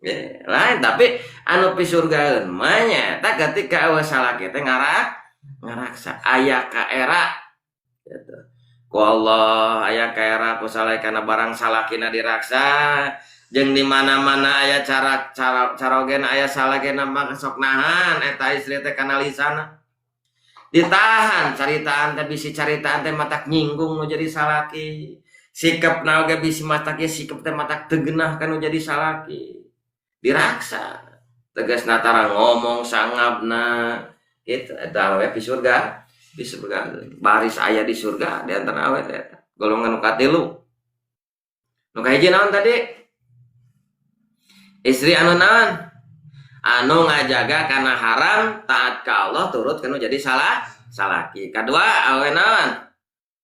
Ya, lain tapi anu pisurgaeun mah nyaeta ketika eueuh salaki teh ngaraksa aya ka era gitu. Ku Allah aya ka era ku salaikana barang salakina diraksa jeung di mana-mana aya cara carogen aya salakina mah sok nahan eta istri teh kana lisana ditahan caritaan teh bisi caritaan teh matak nyinggung nu jadi salaki sikapna oge bisi matak ye sikap teh matak teu geunah kana nu jadi salaki diraksa tegasna tara ngomong sangabna gitu eta awewe di surga. Di surga baris aya di surga di antara awewe teh eta golongan nu katilu. Nu kahiji naon tadi? Istri anu naon? Anu ngajaga kana haram, taat ka Allah, turut kana jadi salah salaki. Kadua awewe naon?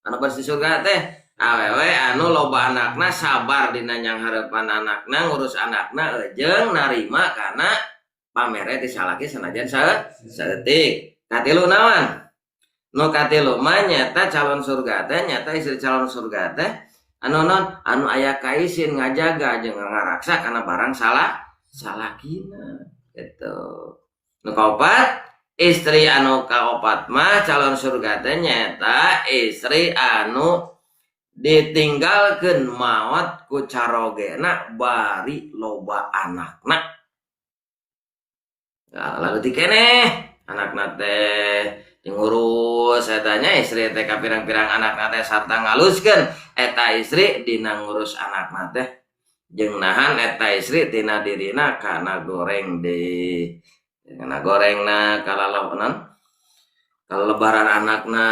Anu baris di surga teh awewe anu loba anakna sabar dina nyanghareupan anakna, ngurus anakna jeung narima kana pamere ti salaki sanajan saeutik. Katilu naon? Nu katilu mah nyaeta calon surga teh nyaeta istri calon surga teh anu non anu aya kaisin ngajaga jeung ngaraksa kana barang salah salakina gitu. Nu kaopat istri anu kaopat mah calon surga teh nyaeta istri anu ditinggalkeun maot ku carogena bari loba anakna. Nah, lalu dikeneh anakna teh ngurus eta nya istri teh ka pirang-pirang anakna teh sarta ngaluskeun eta istri dina ngurus anakna teh jeung nahan eta istri tina dirina kana goreng deui kana gorengna kalalonan kalebaran anakna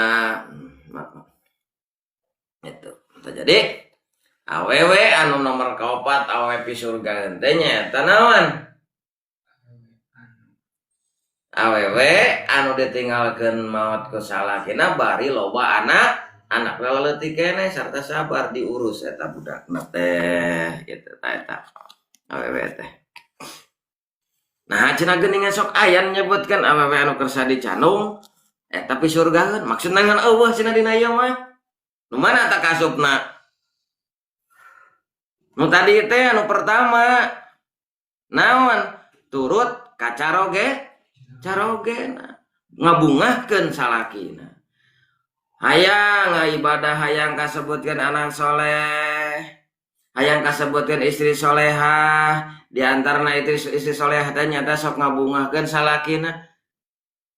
itu. Jadi awewe anu nomor kaopat awewe pi surga teh nyaeta naon? Awewe anu ditinggalkeun maot ku salakina bari loba anak anak laleutik keneh sarta sabar diurus eta budakna teh kitu tah eta awewe teh. Nah cenah geuningan sok aya nyebutkeun awewe anu kersa dicandung eta pisurgaeun maksudna ngan eueuh cenah dina ieu mah. Nu mana tah kasupna? Nu tadi teh anu pertama naon turut ka caroge carogena ngabungahkeun salakina. Hayang ngaibadah hayang kasebutkeun anak soleh, hayang kasebutkeun istri solehah, di antarana istri solehah teh nyata sok ngabungahkeun salakina.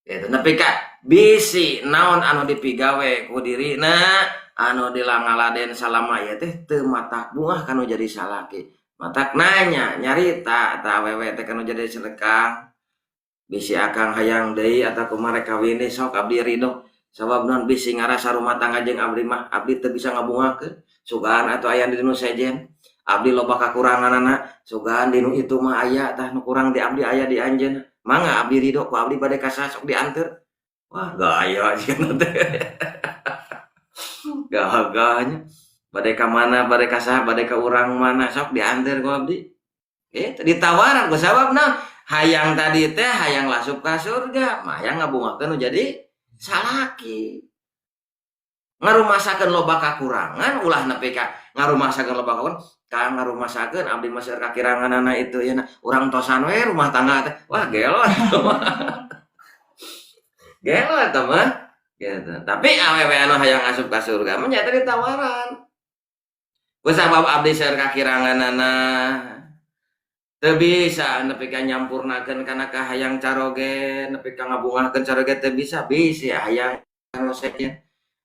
Eta nepi ka bisi naon anu dipigawe ku dirina anu dilangaladen salama ieu teh teu matak bungah kanu jadi salaki. Matak nanya nyarita eta awewe teh kanu jadi selekang. Bisi akang hayang deui atawa kumaha rek kawin deui sok abdi ridho. Sabab naon bisi ngarasa rumah tangga jeung abdi mah abdi teu bisa ngabungahkeun. Sugan atuh aya di nu sejen. Abdi loba kakuranganana, sugan di nu itu mah aya tah nu kurang di abdi aya di anjeun. Mangga abdi ridho ku abdi bade ka saha sok dianteur. Wah gaya cenah teh. Gagahnya. Bade ka mana, bade ka saha, bade ka urang mana sok dianteur ku abdi. Gitu ditawaran ku sabab naon? Hayang tadi teh hayang lasup ka surga, mah hayang ngabungahkeun nu jadi salaki. Ngarumasakeun loba kakurangan ulah nepi ka ngarumasakeun loba kakurangan, ka ngarumasakeun abdi mah seueur kakiranganana itu ya na urang tosan we rumah tangga teh. Wah gelo atuh mah. Gelo atuh mah. Gitu. Tapi awewe anu hayang asup ka surga mah nyata ditawaran. Ku sabab abdi seueur kakiranganana teu bisa nepi ka nyampurnakeun kana kahayang caroge, nepi ka ngabungahkeun caroge teu bisa, bisi hayang anu sejen.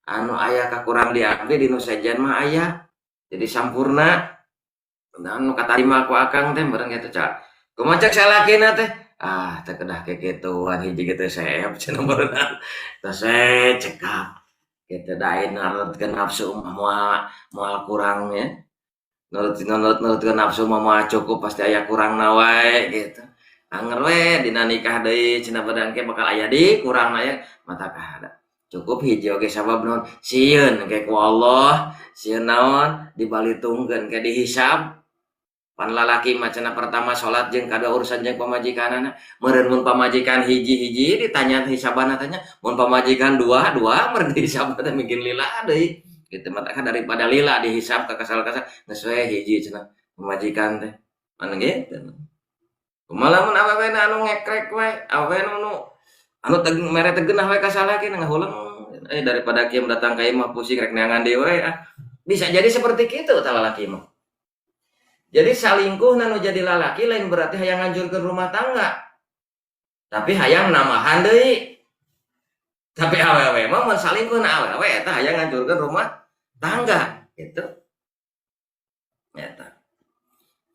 Anu aya kakurang di abdi di nu sejen mah aya. Jadi sampurna. Nah, nu katarima ku akang teh bareng kitu ca. Kumaha cek salakina teh? Ah, teu kedah kekituan hiji ge teu seep cenah meureunna. Tos we cekap. Kitu da ayeuna nurutkeun nafsu mah moal kurang ya. Nurutkeun nafsu mah moal cukup pasti aya kurangna wae gitu. Anger we dina nikah deui cenah badan ke bakal aya di kurangna ya mata kahada. Cukup hiji oge sabab naon sieun ke ku Allah, sieun naon dibalitungkeun ke dihisab. Pan lalaki mah cenah pertama salat jeung kadua urusan jeung pamajikanana. Meureun mun pamajikan hiji-hiji ditanya hisabanna teh nya, mun pamajikan dua-dua meureun dihisabna teh mungkin lila deui. Gitu mah kan daripada lila dihisab ka kasal-kasal geus we hiji cenah pamajikan teh. Mana gitu. Kumaha lamun awewe na anu ngekrek we, awewe nu anu mere teu geunah we ka salaki ngahuleng daripada kieu datang ka imah pusing rek neangan deui we ah. Bisa jadi seperti kitu tah lalaki mah. Jadi salingkuh nu jadi lalaki lain berarti hayang ngancurkeun rumah tangga. Tapi hayang nambahan deui. Tapi awewe mah mun salingkuh na awewe eta hayang ngancurkeun rumah tangga gitu. Eta.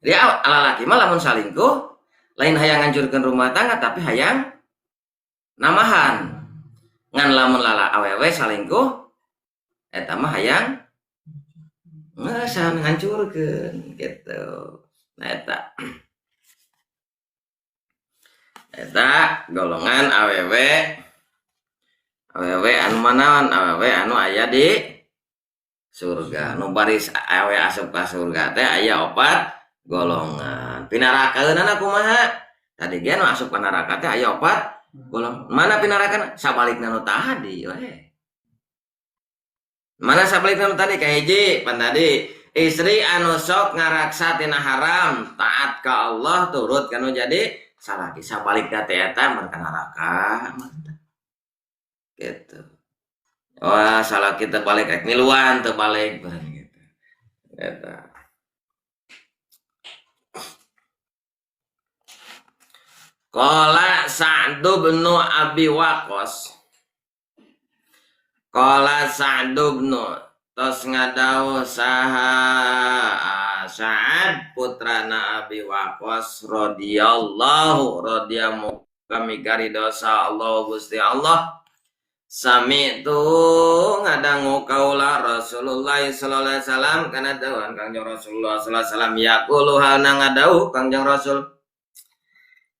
Jadi lalaki mah lamun salingkuh lain hayang ngancurkeun rumah tangga tapi hayang nambahan. Ngan lamun lala awewe salingkuh eta mah hayang ngesan ngancurkeun gitu. Nah eta. Eta golongan awewe awewe anu manaon awewe anu aya di surga. Nu baris awewe asup ka surga teh aya 4 golongan. Pinarakaeunana kumaha? Tadi ge nu asup ka neraka teh aya 4 golongan. Mana pinarakan? Sabalikna nu tadi we. Mana sabalikna nu tadi kahiji pan tadi istri anu sok ngaraksa tina haram taat ka Allah turut kanu jadi salaki sabalikna teh eta mun ka neraka gitu. Wah salaki teu balik rek miluan teu balik bareng gitu. Eta. Qala Sa'd bin Abi Waqqas. Qala Sa'd bin tos ngadawuh saha Sa'ad putrana Abi Waqqas radhiyallahu radhiyallahu kami karidosa Allah Gusti Allah. Sami tu ngadangu kaula Rasulullah sallallahu alaihi wasallam kana dawuhan Kangjeng Rasulullah sallallahu alaihi wasallam yaqulu halna ngadawuh Kangjeng Rasul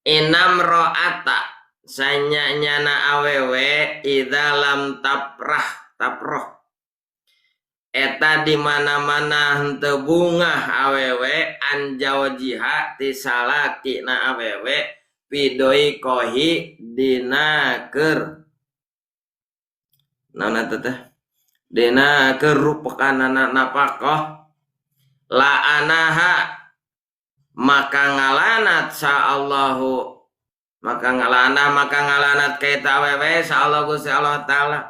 inam ra'ata Sanyanyana awewe idza lam taprah taproh eta di mana-mana henteu bungah awewe an jaujiha ti salakina awewe pidoi kohi dina keur naon eta teh dina keur rupekanana napakoh la'anaha maka ngalanat sa Allahu maka ngalana maka ngalanat ka eta awewe sa Allah Gusti Allah Taala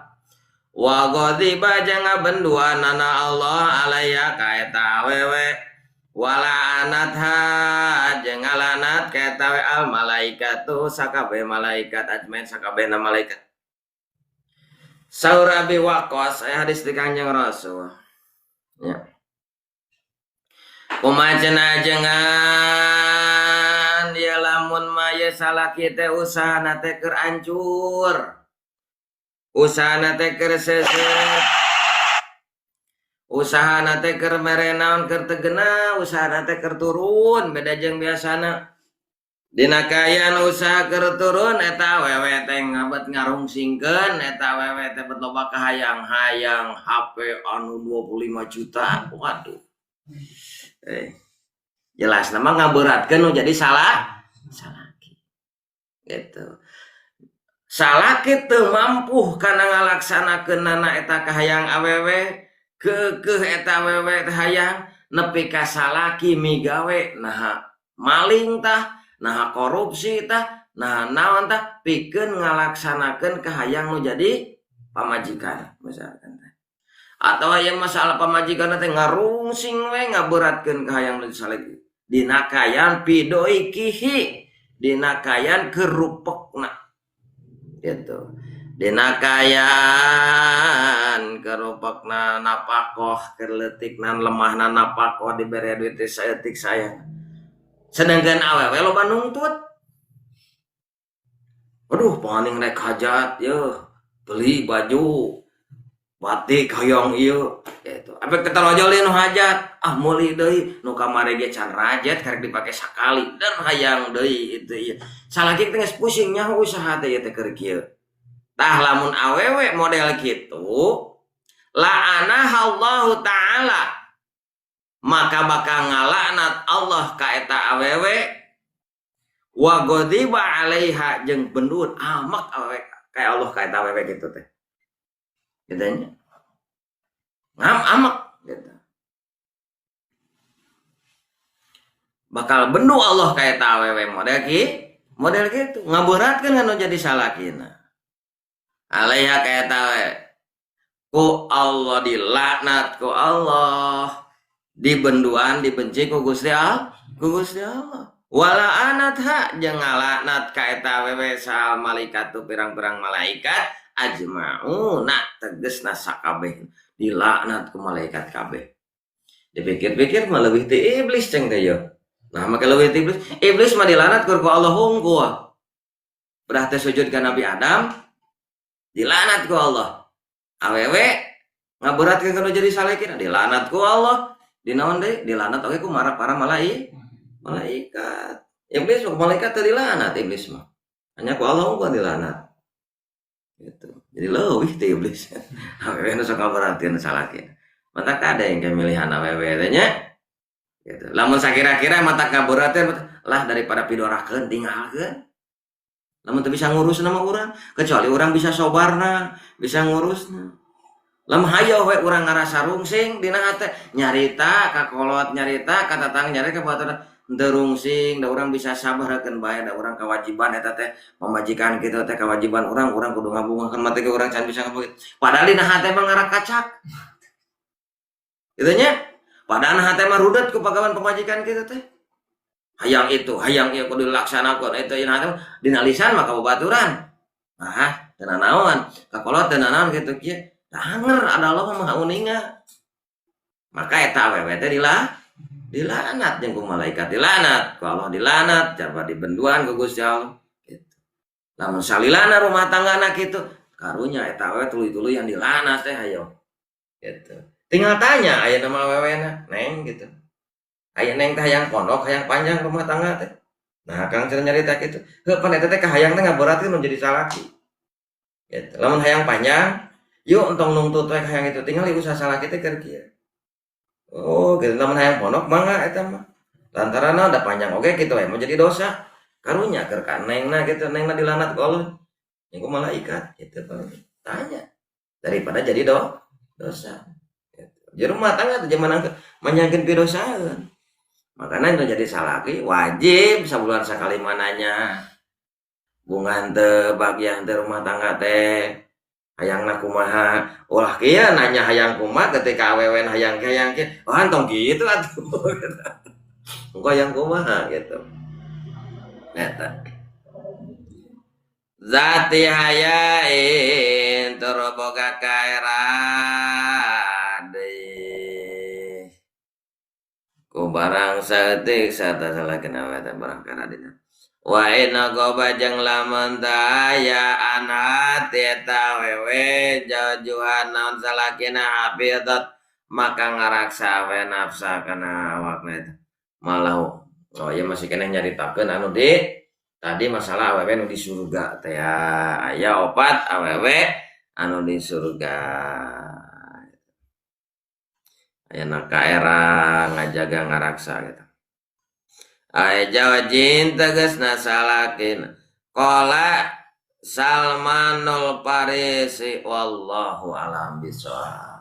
wa ghadiba jeung ngabenduanana Allah alaiha ka eta awewe wala anatha jeung ngalanat ka eta we al malaikatu sakabeh malaikat ajmain sakabehna malaikat. Saur Abi Waqqas aya hadis di Kanjeng Rasul ya. Kumaha cenah ajengan ya lamun mah ye salaki teh usahana teh keur ancur, usahana teh keur seuseut, usahana teh keur mere naon keur teu genah, usahana teh keur turun beda jeung biasana. Dina kaayaan usaha keur turun eta awewe teh ngabet ngarungsingkeun eta awewe teh bet loba kahayang-hayang HP anu 25 juta. Waduh. Jelas nama ngaberatkeun nu jadi salah salaki. Gitu. Salaki teu mampu kana ngalaksanakeunana eta kahayang awewe, keukeuh eta awewe teh hayang nepi ka salaki migawe naha maling tah, naha korupsi tah, naha naon tah pikeun ngalaksanakeun kahayang nu jadi pamajikan misalkan teh. Atau aya masalah pamajikan teh ngarungsing we ngaberatkeun kahayang nu salaki. Dina kaayaan pidoi kihi, dina kaayaan kerupekna. Gitu. Dina kaayaan kerupekna napakoh keur leutikna lemahna napakoh dibere duit teh saeutik sayang. Sedangkan awewe loba nungtut. Aduh, paning rek hajat yeuh, beli baju batik hayang ieu gitu. Apek teh tarojol nu hajat, ah meuli deui nu kamari ge can rajet karek dipake sakali dan hayang deui itu ieu. Salaki teh geus pusing nyaho usaha teh ieu teh keur kieu. Tah lamun awewe model kitu la'anaha Allahu ta'ala maka bakal ngalaknat Allah ka eta awewe wa ghadiba 'alaiha jeung bendun amak awewe ka Allah ka eta awewe kitu teh. Gitu nya. Ngam amak gitu. Bakal bendu Allah ka eta awewe model ki, model kitu ngaberatkeun anu jadi salakina. Alaiha ka eta awewe. Ku Allah dilaknat ku Allah, dibenduan dibenci ku Gusti Allah, ku Gusti Allah. Wala anatha jeung ngalaknat ka eta awewe sal malaikat tu pirang-pirang malaikat ajmauna tegesna sakabeh dilaknat ku malaikat kabeh. Dipikir-pikir mah leuwih ti iblis ceng teh yeuh. Nah maka leuwih ti iblis, iblis mah dilaknat ku Allah hungkul. Berah teh sujud ka Nabi Adam dilaknat ku Allah. Awewe ngaberatkeun kana jadi salekina dilaknat ku Allah. Dinaon deui? Dilaknat oge ku para malaikat. Iblis mah malaikat teh dilaknat iblis mah. Hanya ku Allah hungkul dilaknat. Gitu. Jadi leuwih ti iblis. Awewe nu sok ngaberatkeun salaki. Mata kada yang kemilihan awewe teh nya. Gitu. Lamun sakira-kira mata kaberatkeun lah daripada pidorakeun tinggalkeun. Lamun teu bisa ngurus nama urang, kecuali urang bisa sobarna, bisa ngurusna. Lamun hayoh we urang ngarasa rungsing dina hate nyarita ka kolot, nyarita ka tatang, nyarita ka batur teu rungsing, da urang bisa sabarkeun bae da urang kewajiban eta teh pamajikan kitu teh kewajiban urang, urang kudu ngabungahkeun mate ge urang can bisa ngabungahkeun. Padahal dina hate mah ngarakacak. Kitu nya. Padahal hate mah rudet ku pagawean pamajikan kitu teh. Hayang itu, hayang ieu kudu dilaksanakeun eta dina hate mah dina lisan mah ka babaturan. Nah, teu nanaon, ka kolot teu nanaon kitu kieu. Anger ada Allah mah maha uninga. Maka eta awewe teh dilaknat jeung ku malaikat dilaknat, ku Allah dilaknat, coba dibenduan ku Gusti Allah gitu. Lamun salilana rumah tanggana kitu, karunya eta awewe tuluy-tuluy yang dilaknat teh hayo. Gitu. Tinggal tanya aya nama awewena, Neng gitu. Aya Neng teh hayang pondok, hayang panjang rumah tangga teh. Nah, Kang cenah nyarita kitu. Heuh pan eta teh kahayang teh ngaberatkeun nu jadi salaki. Gitu. Lamun hayang panjang, yuk entong nungtut we kahayang itu tinggal usaha salaki teh keur kieu. Oh, gitu lamun hayang pondok mangga eta mah. Lantaran ada panjang oge kitu we mau jadi dosa. Karunya keur ka nengna gitu, nengna dilanat ku Allah. Yang ku malaikat gitu tanya daripada jadi dosa. Gitu. Jadi rumah tangga teh zaman manyangkeun pidosaeun. Makanya itu jadi salaki wajib sabulan sakali mananya. Bungan teu bagian teh rumah tangga teh hayangna kumaha, ulah kieu nanya hayang kumaha ketika awewe hayang kieu hayang kieu, wah entong kitu atuh. Engko hayang kumaha gitu. Eta. Zati hayain tur boga kaera deui. Ku barang saeutik sarta salakina we teh barang kana dina. Wa inna goba jeung lamun teu aya anha ti eta awewe jauhan naon salakina hafizat maka ngaraksa we nafsa kana awakna eta. Malah oh ieu masih keneh nyaritakeun anu di tadi masalah awewe nu di surga teh ya. Aya opat awewe anu di surga. Aya kaera ngajaga ngaraksa gitu. Aya jawajin tegasna salakin. Qala Salmanul Farisi wallahu alam bisawab.